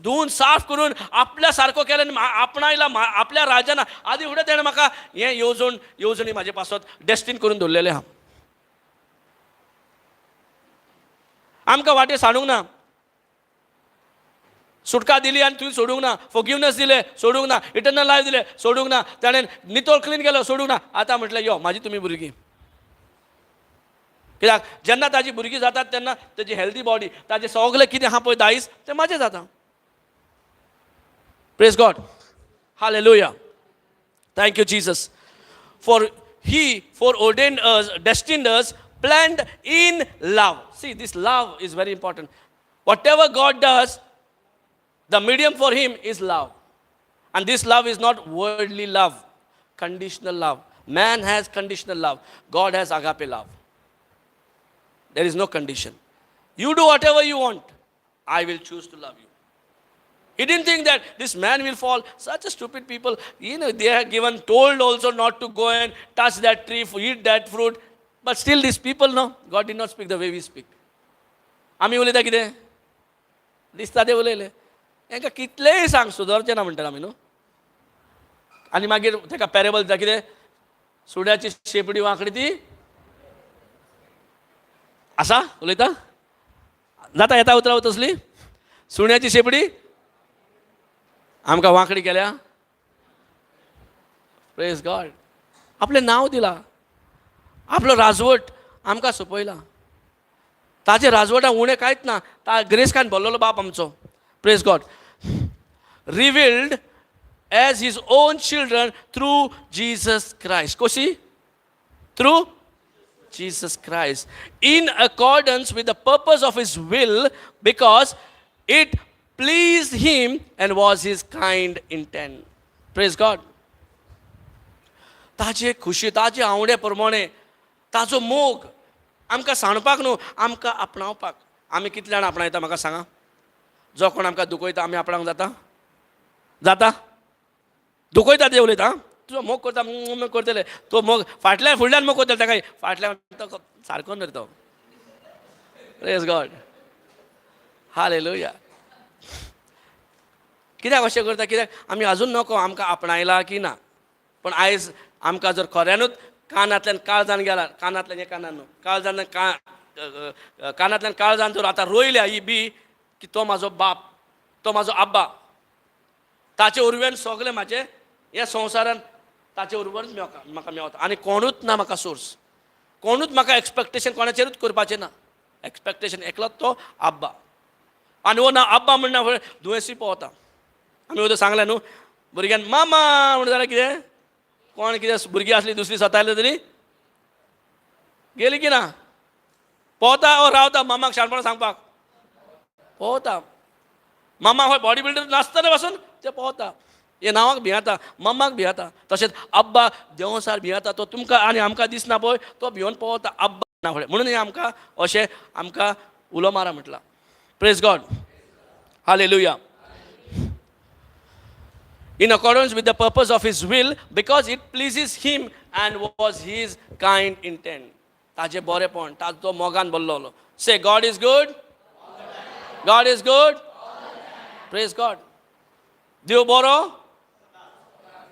धुवन साफ करून आपल्या सारको केलो आनी आपणायला आपल्या राजान. आदी फुडें तेणें म्हाका हें येवजणी म्हाजे पासत डेस्टीन करून दवरलेलें आहा. आमकां वाटे सांडूंक ना, सुटका दिली आनी तुवें सोडूंक ना, फोगिवनस दिलें सोडूंक ना, इटर्नल लायफ दिलें सोडूंक ना, ताणें नितळ क्लीन केलो सोडूंक ना. आतां म्हटलें यो म्हाजी तुमी भुरगीं. कित्याक जेन्ना ताजी भुरगीं जातात तेन्ना ताजी हेल्दी बॉडी, ताजें सगळें कितें आहा पळय दायज तें म्हाजें जाता. Praise God. Hallelujah. Thank you Jesus. For he foreordained us, destined us, planned in love. See, this love is very important. Whatever God does, the medium for him is love. And this love is not worldly love, conditional love. Man has conditional love. God has agape love. There is no condition. You do whatever you want, I will choose to love you. He didn't think that this man will fall. Such a stupid people, you know, they are given, told also not to go and touch that tree, eat that fruit. But still these people, no, God did not speak the way we speak. आमी उलयता कितें? दिसता ते उलयले. हेंकां कितलेंय सांग सुदरचें ना म्हणटात आमी न्हू. आनी मागीर तेका पॅरेबल दिता कितें? सुण्याची शेपडी वांकडी ती आसा उलयता जाता येता उतरां तसली सुण्याची शेपडी आमकां वांकडी केल्या. प्रेज गॉड. आपलें नांव दिलां, आपलो राजवट आमकां सोंपयला. ताजे राजवटा उणें कांयच ना. ता ग्रेसकान भरलेलो बाप आमचो. Praise God. Revealed as his own children through Jesus Christ. कशी? Through Jesus Christ, in accordance with the purpose of his will, because it pleased him and was his kind intent. Praise God. ताजे खुशी, ताजे आवडे प्रमाणे ताजो मोग आमकां सांडपाक न्हू, आमकां आपणावपाक. आमी कितले जाण आपणायता म्हाका सांगा? जो कोण आमकां दुखयता आमी आपणाक जाता? जाता? दुखयता ते उलयता, तुजो मोग करता करतले, तो मोग फाटल्यान फुडल्यान मोग करतले, ताका फाटल्यान तो सारको न्हय तो. Praise God. हालेलुया. कित्याक अशें करता? कित्याक आमी अजून नको आमकां आपणायला की ना. पूण आयज आमकां जर खऱ्यानूच कानांतल्यान काळजान गेला, कानांतल्यान हे कानान न्हू, काळजान कानांतल्यान काळजान जर आतां रोयल्या ही बी की तो म्हाजो बाप, तो म्हाजो आब्बा, ताचे उरव्यान सगळें म्हाजें ह्या संवसारान ताचे उरव्यानच म्हाका मेवता आनी कोणूच ना म्हाका सोर्स, कोणूच म्हाका एक्सपेक्टेशन कोणाचेरूच करपाचें ना. एक्सपेक्टेशन एकलोच तो आब्बा. आनी हो ना आब्बा म्हणना फुडें दुयेंसूय पावता. आमी वयता सांगलें न्हू भुरग्यान मामा म्हणून जाल्यार कितें कोण कितें भुरगीं आसली दुसरी सतायली तरी गेली की ना, पोवता ओ रावता मामाक शाणपणां सांगपाक पोवता. मामा हो बॉडी बिल्डर नासतना पासून ते पोवता, हे नांवाक भियेता, मम्माक भियेता. तशेंच आब्बा देंवसार भियेता, तो तुमकां आनी आमकां दिसना पळय, तो भियोन पोवता आब्बा ना फुडें. म्हणून हे आमकां अशें आमकां उलो मारा म्हटलां. Praise God, hallelujah. In accordance with the purpose of his will, because it pleases him and was his kind intent. ताजें बरेंपण, ताजो मोगान भरलेलो. Say God is good, God is good, praise God. देव बरो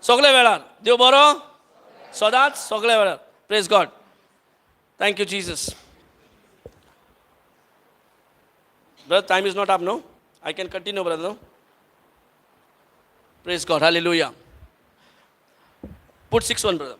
सगळे वेळार, देव बरो सदांच सगळे वेळार. Praise God, thank you Jesus. Brother, time is not up, no? I can continue, brother, no? Praise God, hallelujah. Put 6-1, brother.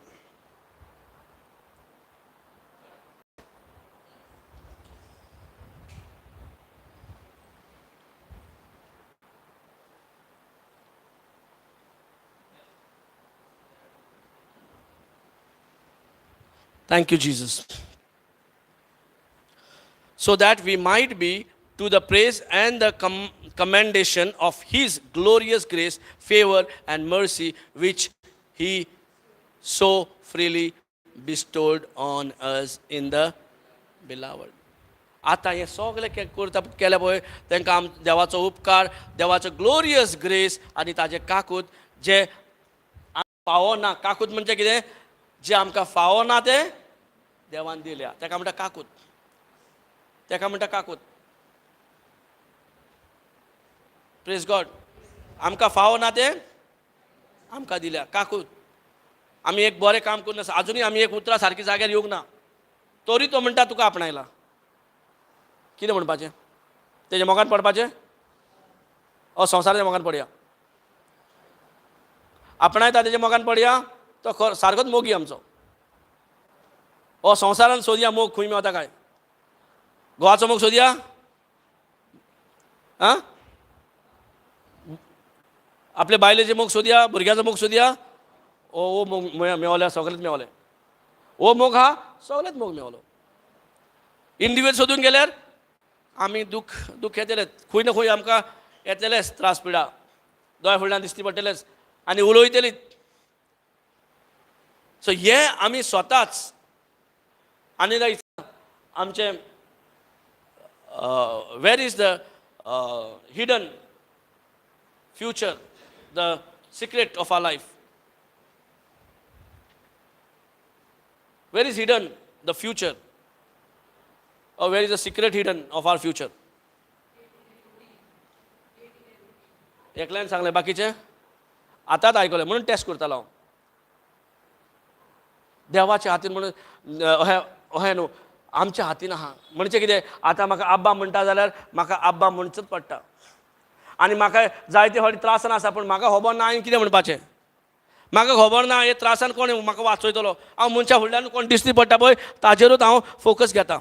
Thank you, Jesus. So that we might be to the praise and the commendation of his glorious grace, favor and mercy, which he so freely bestowed on us in the beloved. आतां हें सगळें करता केलें पळय तांकां आम देवाचो उपकार, देवाचो ग्लोरियस ग्रेस आनी ताजें काकूत जें फावो ना. काकूत म्हणजे कितें? जें आमकां फावो ना तें देवान दिल्या, ताका म्हणटा काकूत, ताका म्हणटा काकूत. Praise God. आमकां फावो ना तें आमकां दिल्या काकूत. आमी एक बरें काम करून आसा, आजुनूय आमी एक उतरां सारकी जाग्यार येवंक ना, तरी तो म्हणटा तुका आपणायला. कितें म्हणपाचें? तेज्या मोगान पडपाचें? ओ संवसाराच्या मोगान पडया? आपणायता तेज्या मोगान पडया? तो सारकोच मोगी आमचो. ओ संवसारान सोदया मोग खंय मेवता काय? गोवाचो मोग सोदया? आं, आपले बायलेचे मोग सोदया, भुरग्याचो मोग सोदया. ओ ओ मोग मेवल्या, सगळेच मेवले. ओ मोग हा सगळेच मोग मेवलो. इंडिविज्युअल सोदून गेल्यार आमी दुख दुख येतलेच, खंय ना खंय आमकां येतलेच त्रास पिडा, दोळ्या फुडल्यान दिसती पडटलेच आनी उलयतलीच. सो हें आमी स्वताच आनी आमचें where is the hidden future, the secret of our life? Where is hidden the future? Or where is the secret hidden of our future? एकल्यान सांगलें, बाकीचे आतांच आयकलें म्हणून टेस्ट करतालो हांव. देवाच्या हातीन म्हणून अहें अहें न्हू, आमच्या हातीन आहा. म्हणजे कितें, आतां म्हाका आब्बा म्हणटा जाल्यार म्हाका आब्बा म्हणचोच पडटा. आनी म्हाका जायते फावटी त्रासान आसा, पूण म्हाका खबर ना हांवें कितें म्हणपाचें, म्हाका खबर ना हे त्रासान कोण म्हाका वाचयतलो. हांव मनशा फुडल्यान कोण दिसती पडटा पळय ताजेरूच हांव फोकस घेता.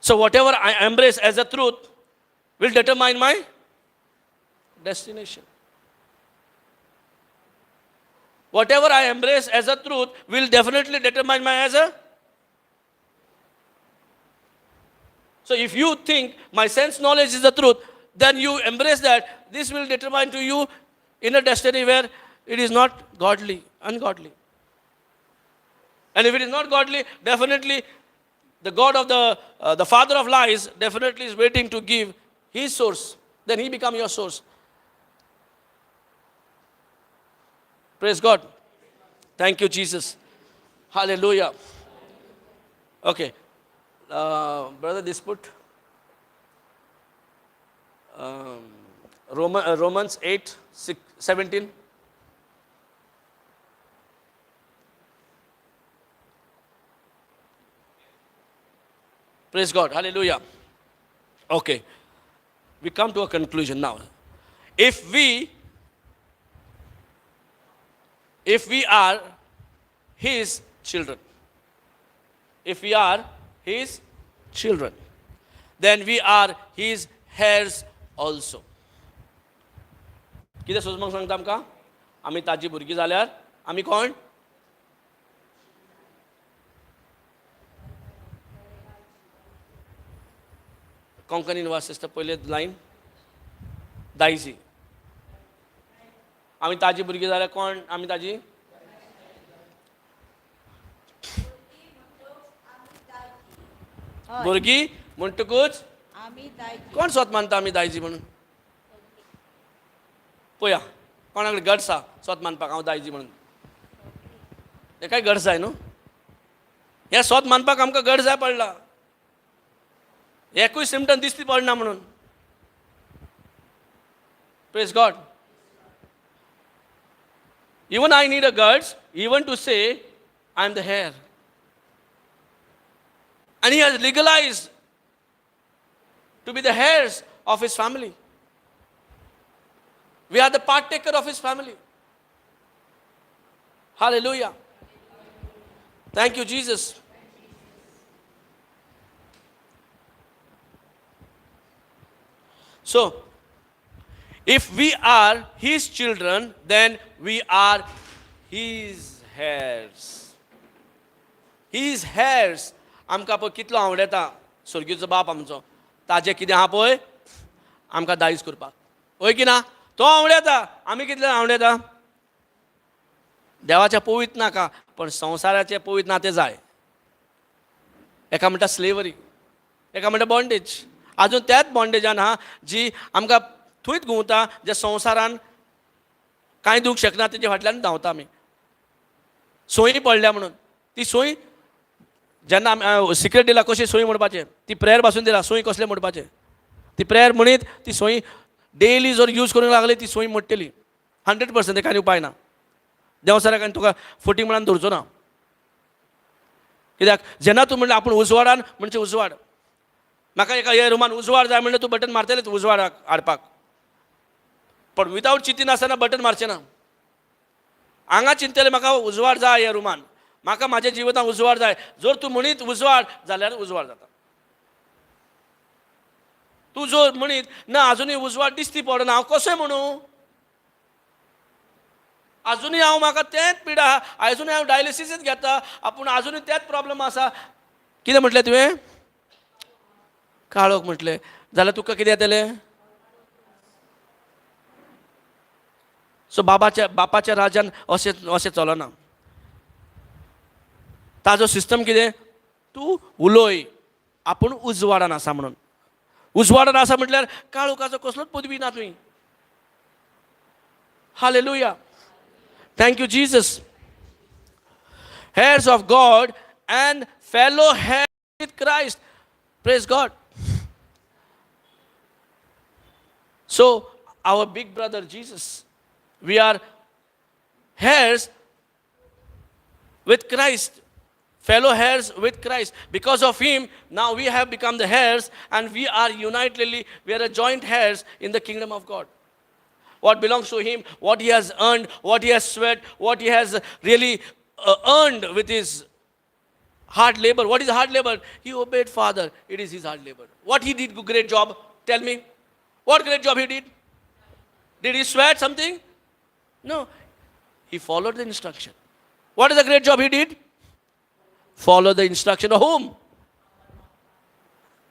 So whatever I embrace as a truth will determine my destination. Whatever I embrace as a truth will definitely determine my as a. So if you think my sense knowledge is the truth, then you embrace that. This will determine to you in a destiny where it is not godly, ungodly. And if it is not godly, definitely the God of the father of lies definitely is waiting to give his source. Then he become your source. Praise God. Thank you, Jesus. Hallelujah. Okay. Brother, this put Romans 8:17. Praise God. Hallelujah. Okay. We come to a conclusion now. If we are His children, if we are His children, then we are His heirs also. कितें सोजमंग सांगता आमकां? आमी ताजी भुरगीं जाल्यार आमी कोण? कोंकणीन वाच सिस्टर पयले लायन. दायजी. आमी ताजी भुरगीं जाल्यार कोण आमी ताजी? भुरगीं म्हणटकूच कोण स्वत मानता आमी दायजी म्हणून? पळया कोणा कडेन गट्स आहा स्वत मानपाक हांव दायजी म्हणून? हें काय गट्स जाय न्हू? हें स्वत मानपाक आमकां गट जाय पडला. एकूय सिमटम दिसती पडना म्हणून. Praise God. Even I need a guts even to say I am the heir. And he has legalized to be the heirs of his family. We are the partaker of his family. Hallelujah. Thank you, Jesus. So, if we are his children, then we are his heirs. His heirs. आमकां पळय कितलो आवडटा स्वर्गीचो बाप आमचो, ताजें कितें आहा पळय आमकां दायज करपाक, हय की ना? तो आवडटा. आमी कितले आवडटा? देवाचें पवित्र नाका, पण संवसाराचें पवित्र नातें जाय. एका म्हणटा स्लेवरी, एका म्हणटा बॉन्डेज. आजून त्याच बॉन्डेजान आहा जी आमकां थंयच घुंवता, जे संवसारान कांय दिवंक शकना तेजे फाटल्यान धांवता आमी. सोयी पडल्या म्हणून ती सोय जेन्ना आमी सिक्रेट दिला कशी सोयी म्हणपाचें, ती प्रेयर पासून दिला सोयी कसलें म्हणपाचें, ती प्रेयर म्हणीत ती सोयी डेली जर यूज करूंक लागली ती सोयी मोडटली 100%. तेका आनी उपाय ना. देंवचाराक आनी तुका फटींग म्हणून धरचो ना. कित्याक जेन्ना तूं म्हणलें आपूण उजवाडान म्हणजे उजवाड, म्हाका एका ह्या रुमान उजवाड जाय म्हणल्यार तूं बटन मारतलें उजवाड हाडपाक, पण विदावट चिंती नासतना बटन मारचें ना. हांगा चिंतलें म्हाका उजवाड जाय ह्या रुमान, म्हाका म्हाज्या जिवितांत उजवाड जाय. जर तूं म्हणीत उजवाड जाल्यार उजवाड जाता. तूं जर म्हणीत ना आजुनूय उजवाड दिसती पडना, हांव कशें म्हणूं? आजुनूय हांव म्हाका तेंच पिडा आहा, आजुनूय हांव डायलिसीसच घेता, आपूण आजुनूय तेंच प्रॉब्लम आसा. कितें म्हटलें तुवें? काळोख म्हटलें जाल्यार तुका कितें येतलें? सो बाबाच्या बापाच्या राजान अशें अशें चलना. ताजो सिस्टम कितें? तूं उलोय आपूण उजवाडान आसा म्हणून. उजवाडान आसा म्हटल्यार काळोखाचो कसलोच पदवी ना तुवें. Hallelujah. Thank you Jesus. Heirs of God and fellow heirs with Christ. Praise God. So our big brother Jesus, we are heirs with Christ, fellow heirs with Christ. Because of him, now we have become the heirs and we are unitedly, we are a joint heirs in the kingdom of God. What belongs to him, what he has earned, what he has sweat, what he has really earned with his hard labor. What is hard labor? He obeyed Father. It is his hard labor. What he did, great job, tell me. What great job he did? Did he sweat something? No. He followed the instruction. What is the great job he did? Follow the instruction of whom?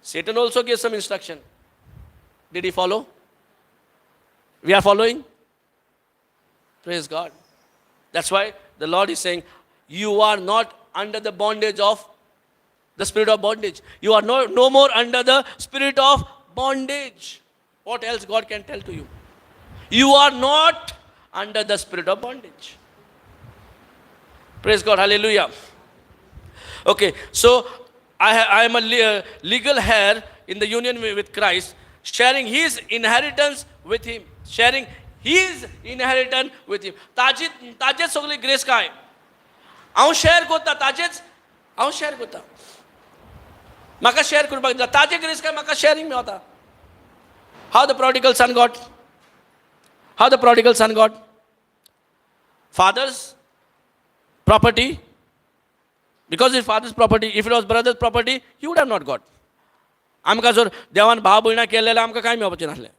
Satan also gave some instruction. Did he follow? We are following? Praise God. That's why the Lord is saying, you are not under the bondage of the spirit of bondage. You are no more under the spirit of bondage. What else God can tell to you? You are not under the spirit of bondage. Praise God. Hallelujah. Okay, so I am a legal heir in the union with Christ. Sharing his inheritance with him. Sharing his inheritance with him. ताजी ताजेच सगळी ग्रेस काय हांव शेअर करता, ताजेच हांव शेअर करता. म्हाका शेअर करपाक दिता ताजे ग्रेस काय म्हाका शेअरींग मेवता. How the prodigal son got? How the prodigal son got father's property? Because his father's property. If it was brother's property, he would have not got. आमकां जर देवान भाव भयणां केलें जाल्यार आमकां कांय मेळपाचें नासलें.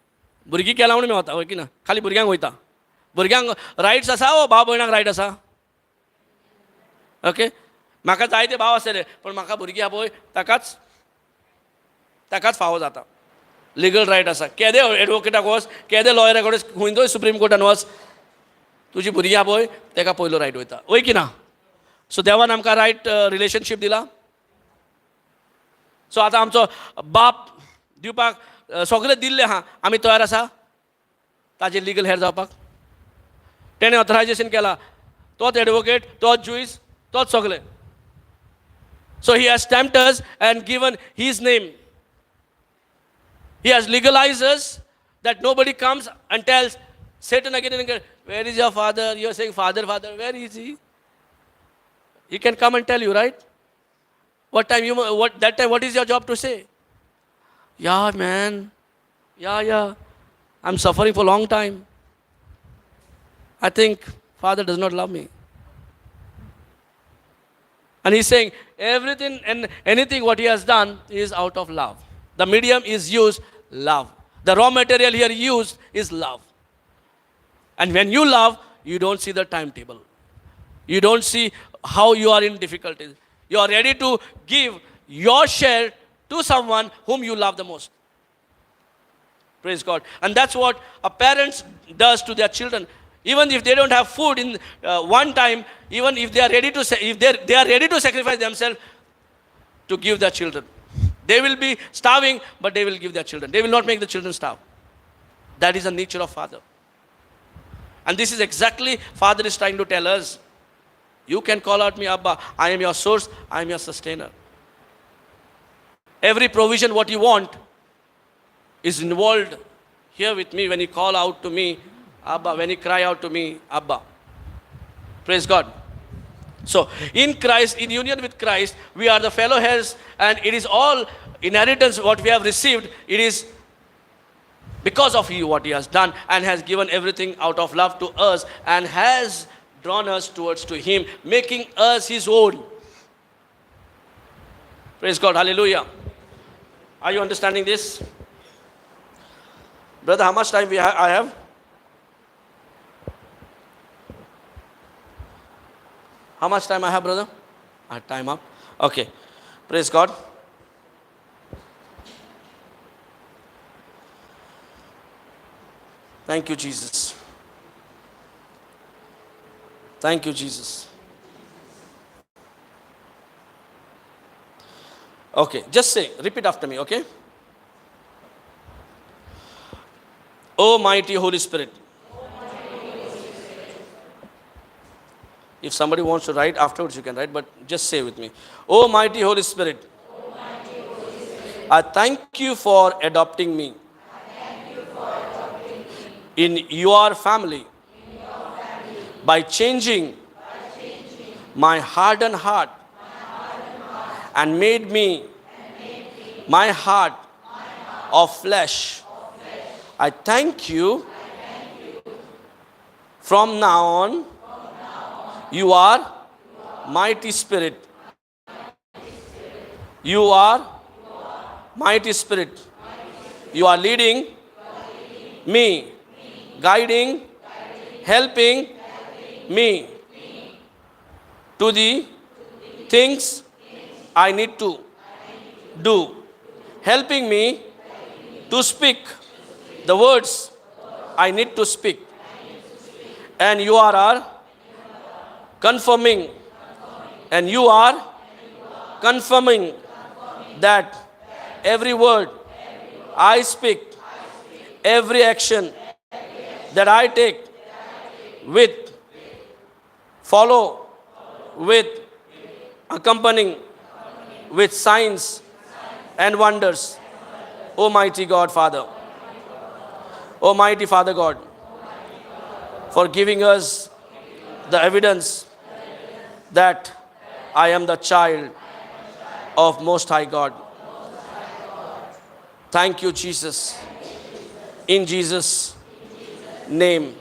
भुरगीं केलां म्हणून मेवता, हय की ना? खाली भुरग्यांक वयता, भुरग्यांक रायट्स आसा वो भाव भयणांक रायट आसा? ओके, म्हाका जायते भाव आसतले, पूण म्हाका भुरगीं आहा पळय, ताकाच ताकाच फावो जाता. लिगल रायट आसा. केदे एडवोकेटाक वच, केदे लॉयरा कडेन, खंयतय सुप्रीम कोर्टान वच, तुजी भुरगीं आहा पळय ताका पयलो रायट वयता, वय की ना? सो देवान आमकां रायट रिलेशनशीप दिला. सो आतां आमचो बाप दिवपाक सगळें दिल्लें आहा. आमी तयार आसा ताजेर लिगल हेर जावपाक? तेणें ऑथरायजेशन केलां, तोच एडवोकेट, तोच जुईज, तोच सगळें. So he has stamped us and given his name. He has legalized us that nobody comes and tells Satan again and again, "Where is your father? You are saying, 'Father, Father.' Where is he?" He can come and tell you, right? What time you, what, that time, what is your job to say? "Yeah, man. Yeah. I'm suffering for a long time. I think Father does not love me." And he's saying everything and anything what he has done is out of love. The medium is used love. The raw material here used is love. And when you love, you don't see the timetable. You don't see how you are in difficulties. You are ready to give your share to someone whom you love the most. Praise God. And that's what a parent does to their children. Even if they don't have food in one time, even if they are ready to, if they are ready to sacrifice themselves to give their children. They will be starving, but they will give their children. They will not make the children starve. That is the nature of Father. And this is exactly Father is trying to tell us. You can call out me Abba. I am your source. I am your sustainer. Every provision what you want is involved here with me when you call out to me, Abba, when you cry out to me, Abba. Praise God. So, in Christ, in union with Christ, we are the fellow heirs, and it is all inheritance what we have received. It is because of He what He has done and has given everything out of love to us and has drawn us towards to Him, making us His own. Praise God. Hallelujah. Are you understanding this? Brother, how much time I have? How much time I have, brother? I have time up. Okay. Praise God. Thank you, Jesus. Thank you, Jesus. Okay, just say, repeat after me, okay? Oh, mighty Holy Spirit. If somebody wants to write afterwards, you can write, but just say with me. Oh, mighty Holy Spirit, I thank you for adopting me in your family by changing my hardened heart and made me my heart of flesh. I thank you. From now on, you are mighty Spirit. You are mighty Spirit. You are leading me, guiding, helping me to the things I need to do, helping me to speak the words I need to speak. And you are our confirming, and you are confirming that every word I speak, every action that I take with, follow with, accompanying with signs and wonders. Almighty God, Father. Almighty Father God, for giving us the evidence that I am the child of Most High God. Thank you, Jesus. In Jesus' name,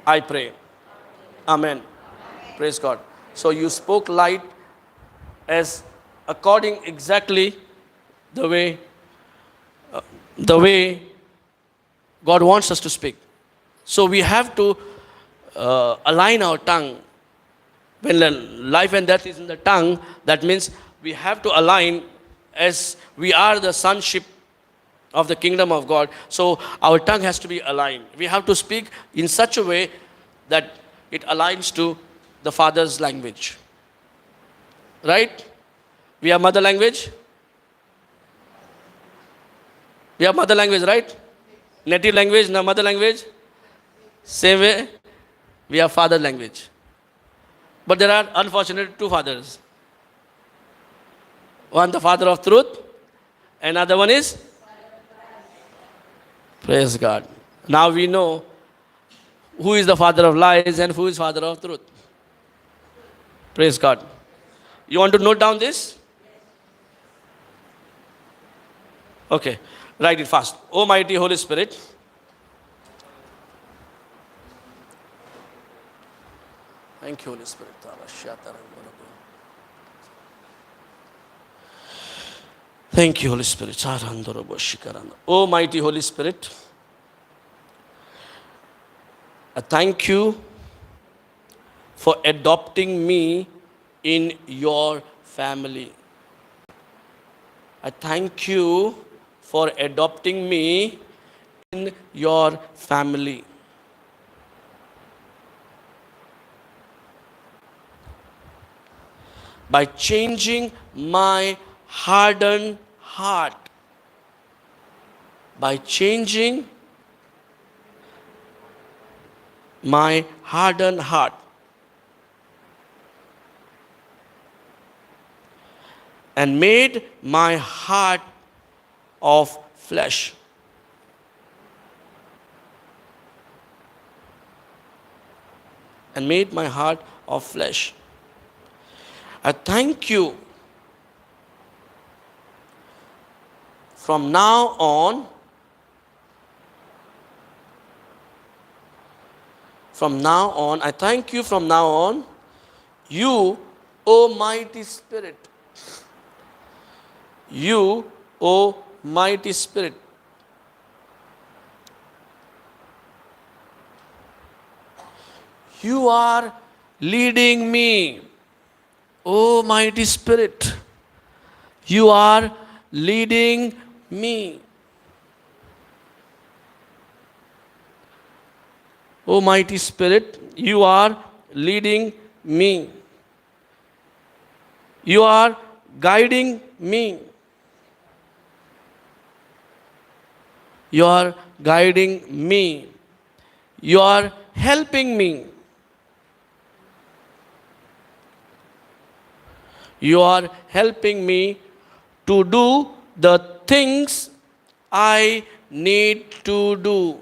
I pray. Amen. Praise God. So you spoke light as according exactly the way God wants us to speak. So we have to align our tongue. When the life and death is in the tongue, that means we have to align as we are the sonship of the kingdom of God. So our tongue has to be aligned. We have to speak in such a way that it aligns to the Father's language. Right? We have mother language. We have mother language, right? Native language, no mother language. Same way, we have father language. But there are unfortunately two fathers. One the father of truth, another one is Praise God. Now we know who is the father of lies and who is father of truth. Praise God. You want to note down this? Okay, write it fast. O mighty Holy Spirit, thank you, Holy Spirit. Thank you, Holy Spirit. O mighty Holy Spirit, I thank you for adopting me in your family. I thank you for adopting me in your family. By changing my hardened heart. By changing my hardened heart. And made my heart of flesh. And made my heart of flesh. I thank you. From now on, I thank you from now on, you, O mighty Spirit, you, O mighty Spirit, you are leading me, O mighty Spirit, you are leading me. O mighty Spirit, you are leading me. You are guiding me. You are guiding me. You are helping me. You are helping me to do the things I need to do.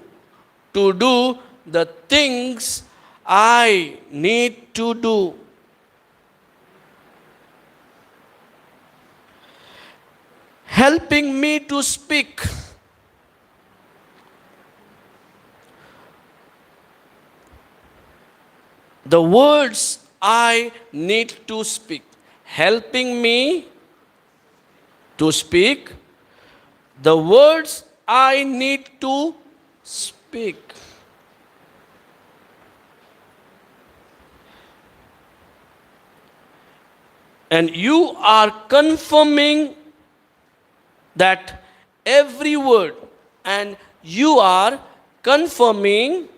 To do the things I need to do. Helping me to speak. The words I need to speak. Helping me to speak the words I need to speak. And you are confirming that every word, and you are confirming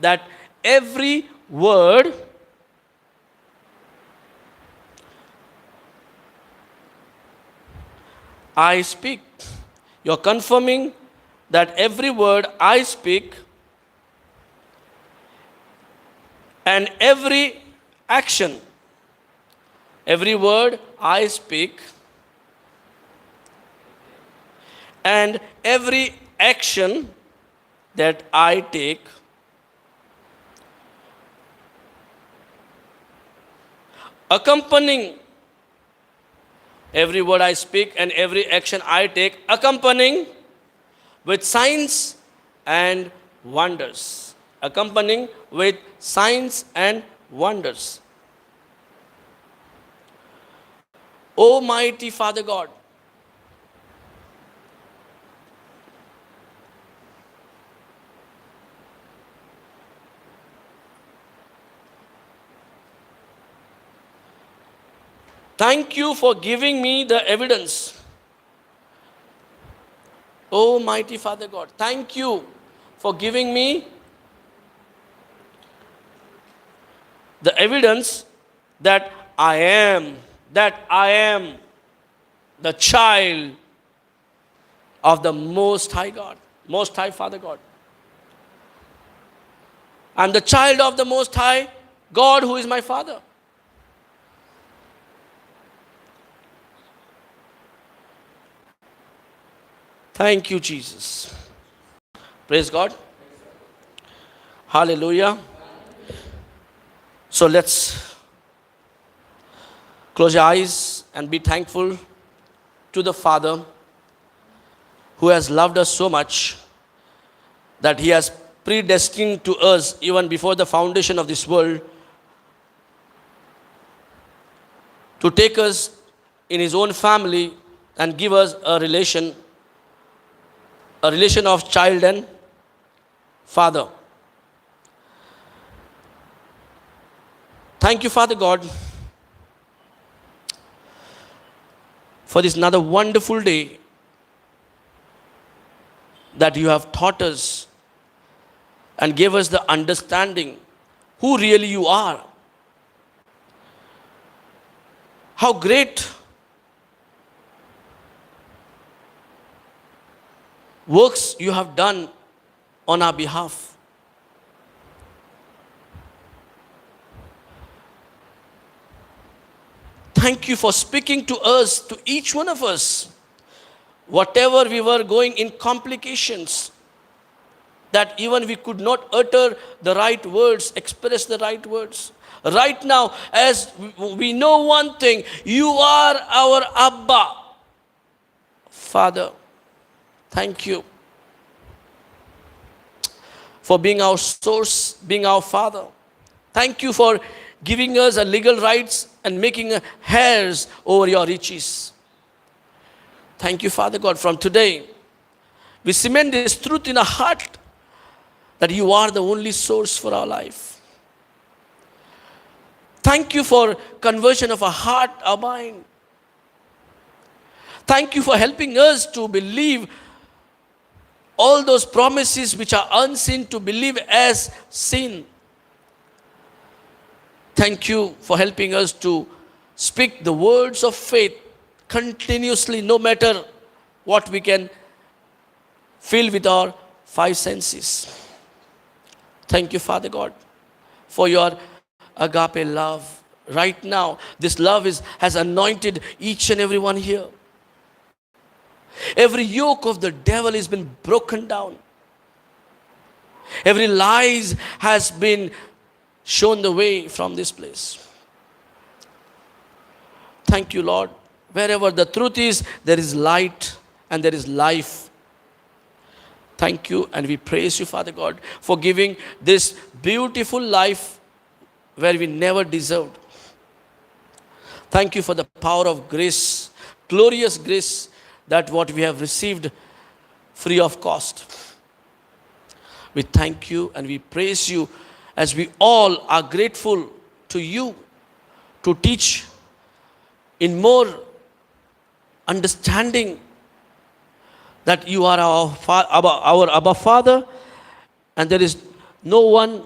that every word I speak. You're confirming that every word I speak and every action, every word I speak and every action that I take accompanying every word I speak and every action I take, accompanying with signs and wonders. Accompanying with signs and wonders. O mighty Father God, thank you for giving me the evidence. Oh, mighty Father God, thank you for giving me the evidence that I am the child of the Most High God, Most High Father God. I am the child of the Most High God, who is my Father. Thank you, Jesus. Praise God. Hallelujah. So let's close your eyes and be thankful to the Father who has loved us so much that He has predestined to us even before the foundation of this world to take us in His own family and give us a relation of child and father. Thank you, Father God, for this another wonderful day that you have taught us and gave us the understanding who really you are. How great works you have done on our behalf. Thank you for speaking to us, to each one of us. Whatever we were going in complications, that even we could not utter the right words, express the right words. Right now, as we know one thing, you are our Abba, Father. Thank you for being our source, being our Father. Thank you for giving us a legal rights and making heirs over your riches. Thank you, Father God. From today, we cement this truth in our heart that you are the only source for our life. Thank you for conversion of our heart, our mind. Thank you for helping us to believe all those promises which are unseen to believe as seen. Thank you for helping us to speak the words of faith continuously, no matter what we can feel with our five senses. Thank you, Father God, for your agape love. Right now, this love has anointed each and every one here. Every yoke of the devil has been broken down. Every lies has been shown the way from this place. Thank you, Lord. Wherever the truth is, there is light and there is life. Thank you, and we praise you, Father God, for giving this beautiful life where we never deserved. Thank you for the power of grace, glorious grace, that what we have received free of cost. We thank you and we praise you as we all are grateful to you to teach in more understanding that you are our Abba Father, and there is no one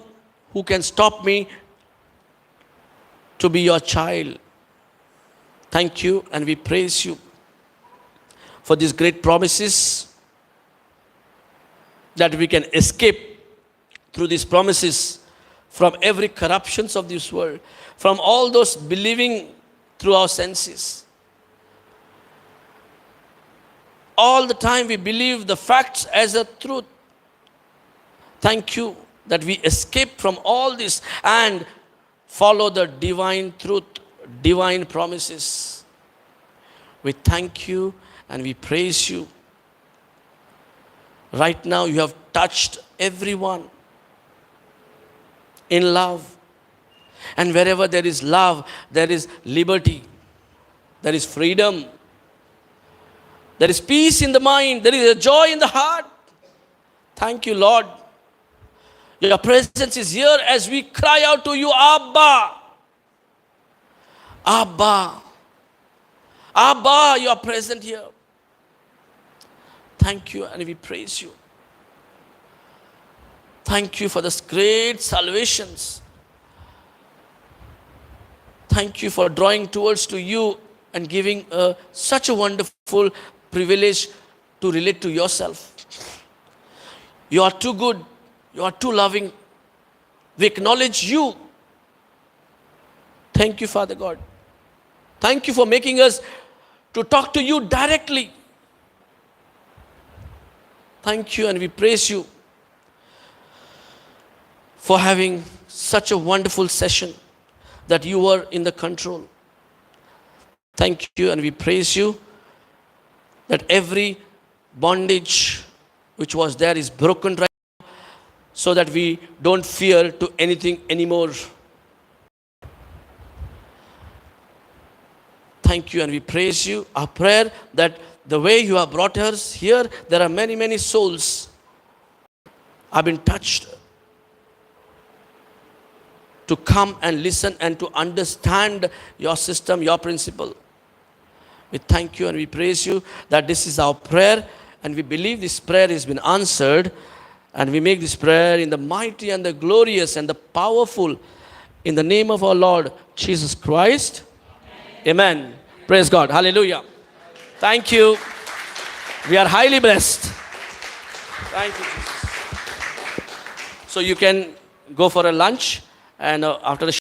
who can stop me to be your child. Thank you, and we praise you for these great promises that we can escape through these promises from every corruptions of this world, from all those believing through our senses. All the time we believe the facts as a truth. Thank you that we escape from all this and follow the divine truth, divine promises. We thank you and we praise you. Right now, you have touched everyone in love. And wherever there is love, there is liberty, there is freedom, there is peace in the mind, there is a joy in the heart. Thank you, Lord. Your presence is here as we cry out to you, Abba. Abba. Abba, you are present here. Thank you and we praise you. Thank you for this great salvations. Thank you for drawing towards to you and giving such a wonderful privilege to relate to yourself. You are too good. You are too loving. We acknowledge you. Thank you, Father God. Thank you for making us to talk to you directly. Thank you and we praise you for having such a wonderful session that you were in the control. Thank you and we praise you that every bondage which was there is broken right now so that we don't fear to anything anymore. Thank you and we praise you. Our prayer that the way you have brought us here, there are many, many souls have been touched to come and listen and to understand your system, your principle. We thank you and we praise you that this is our prayer and we believe this prayer has been answered, and we make this prayer in the mighty and the glorious and the powerful in the name of our Lord Jesus Christ. Amen. Amen. Praise God. Hallelujah. Thank you. We are highly blessed. Thank you, Jesus. So you can go for a lunch, and after the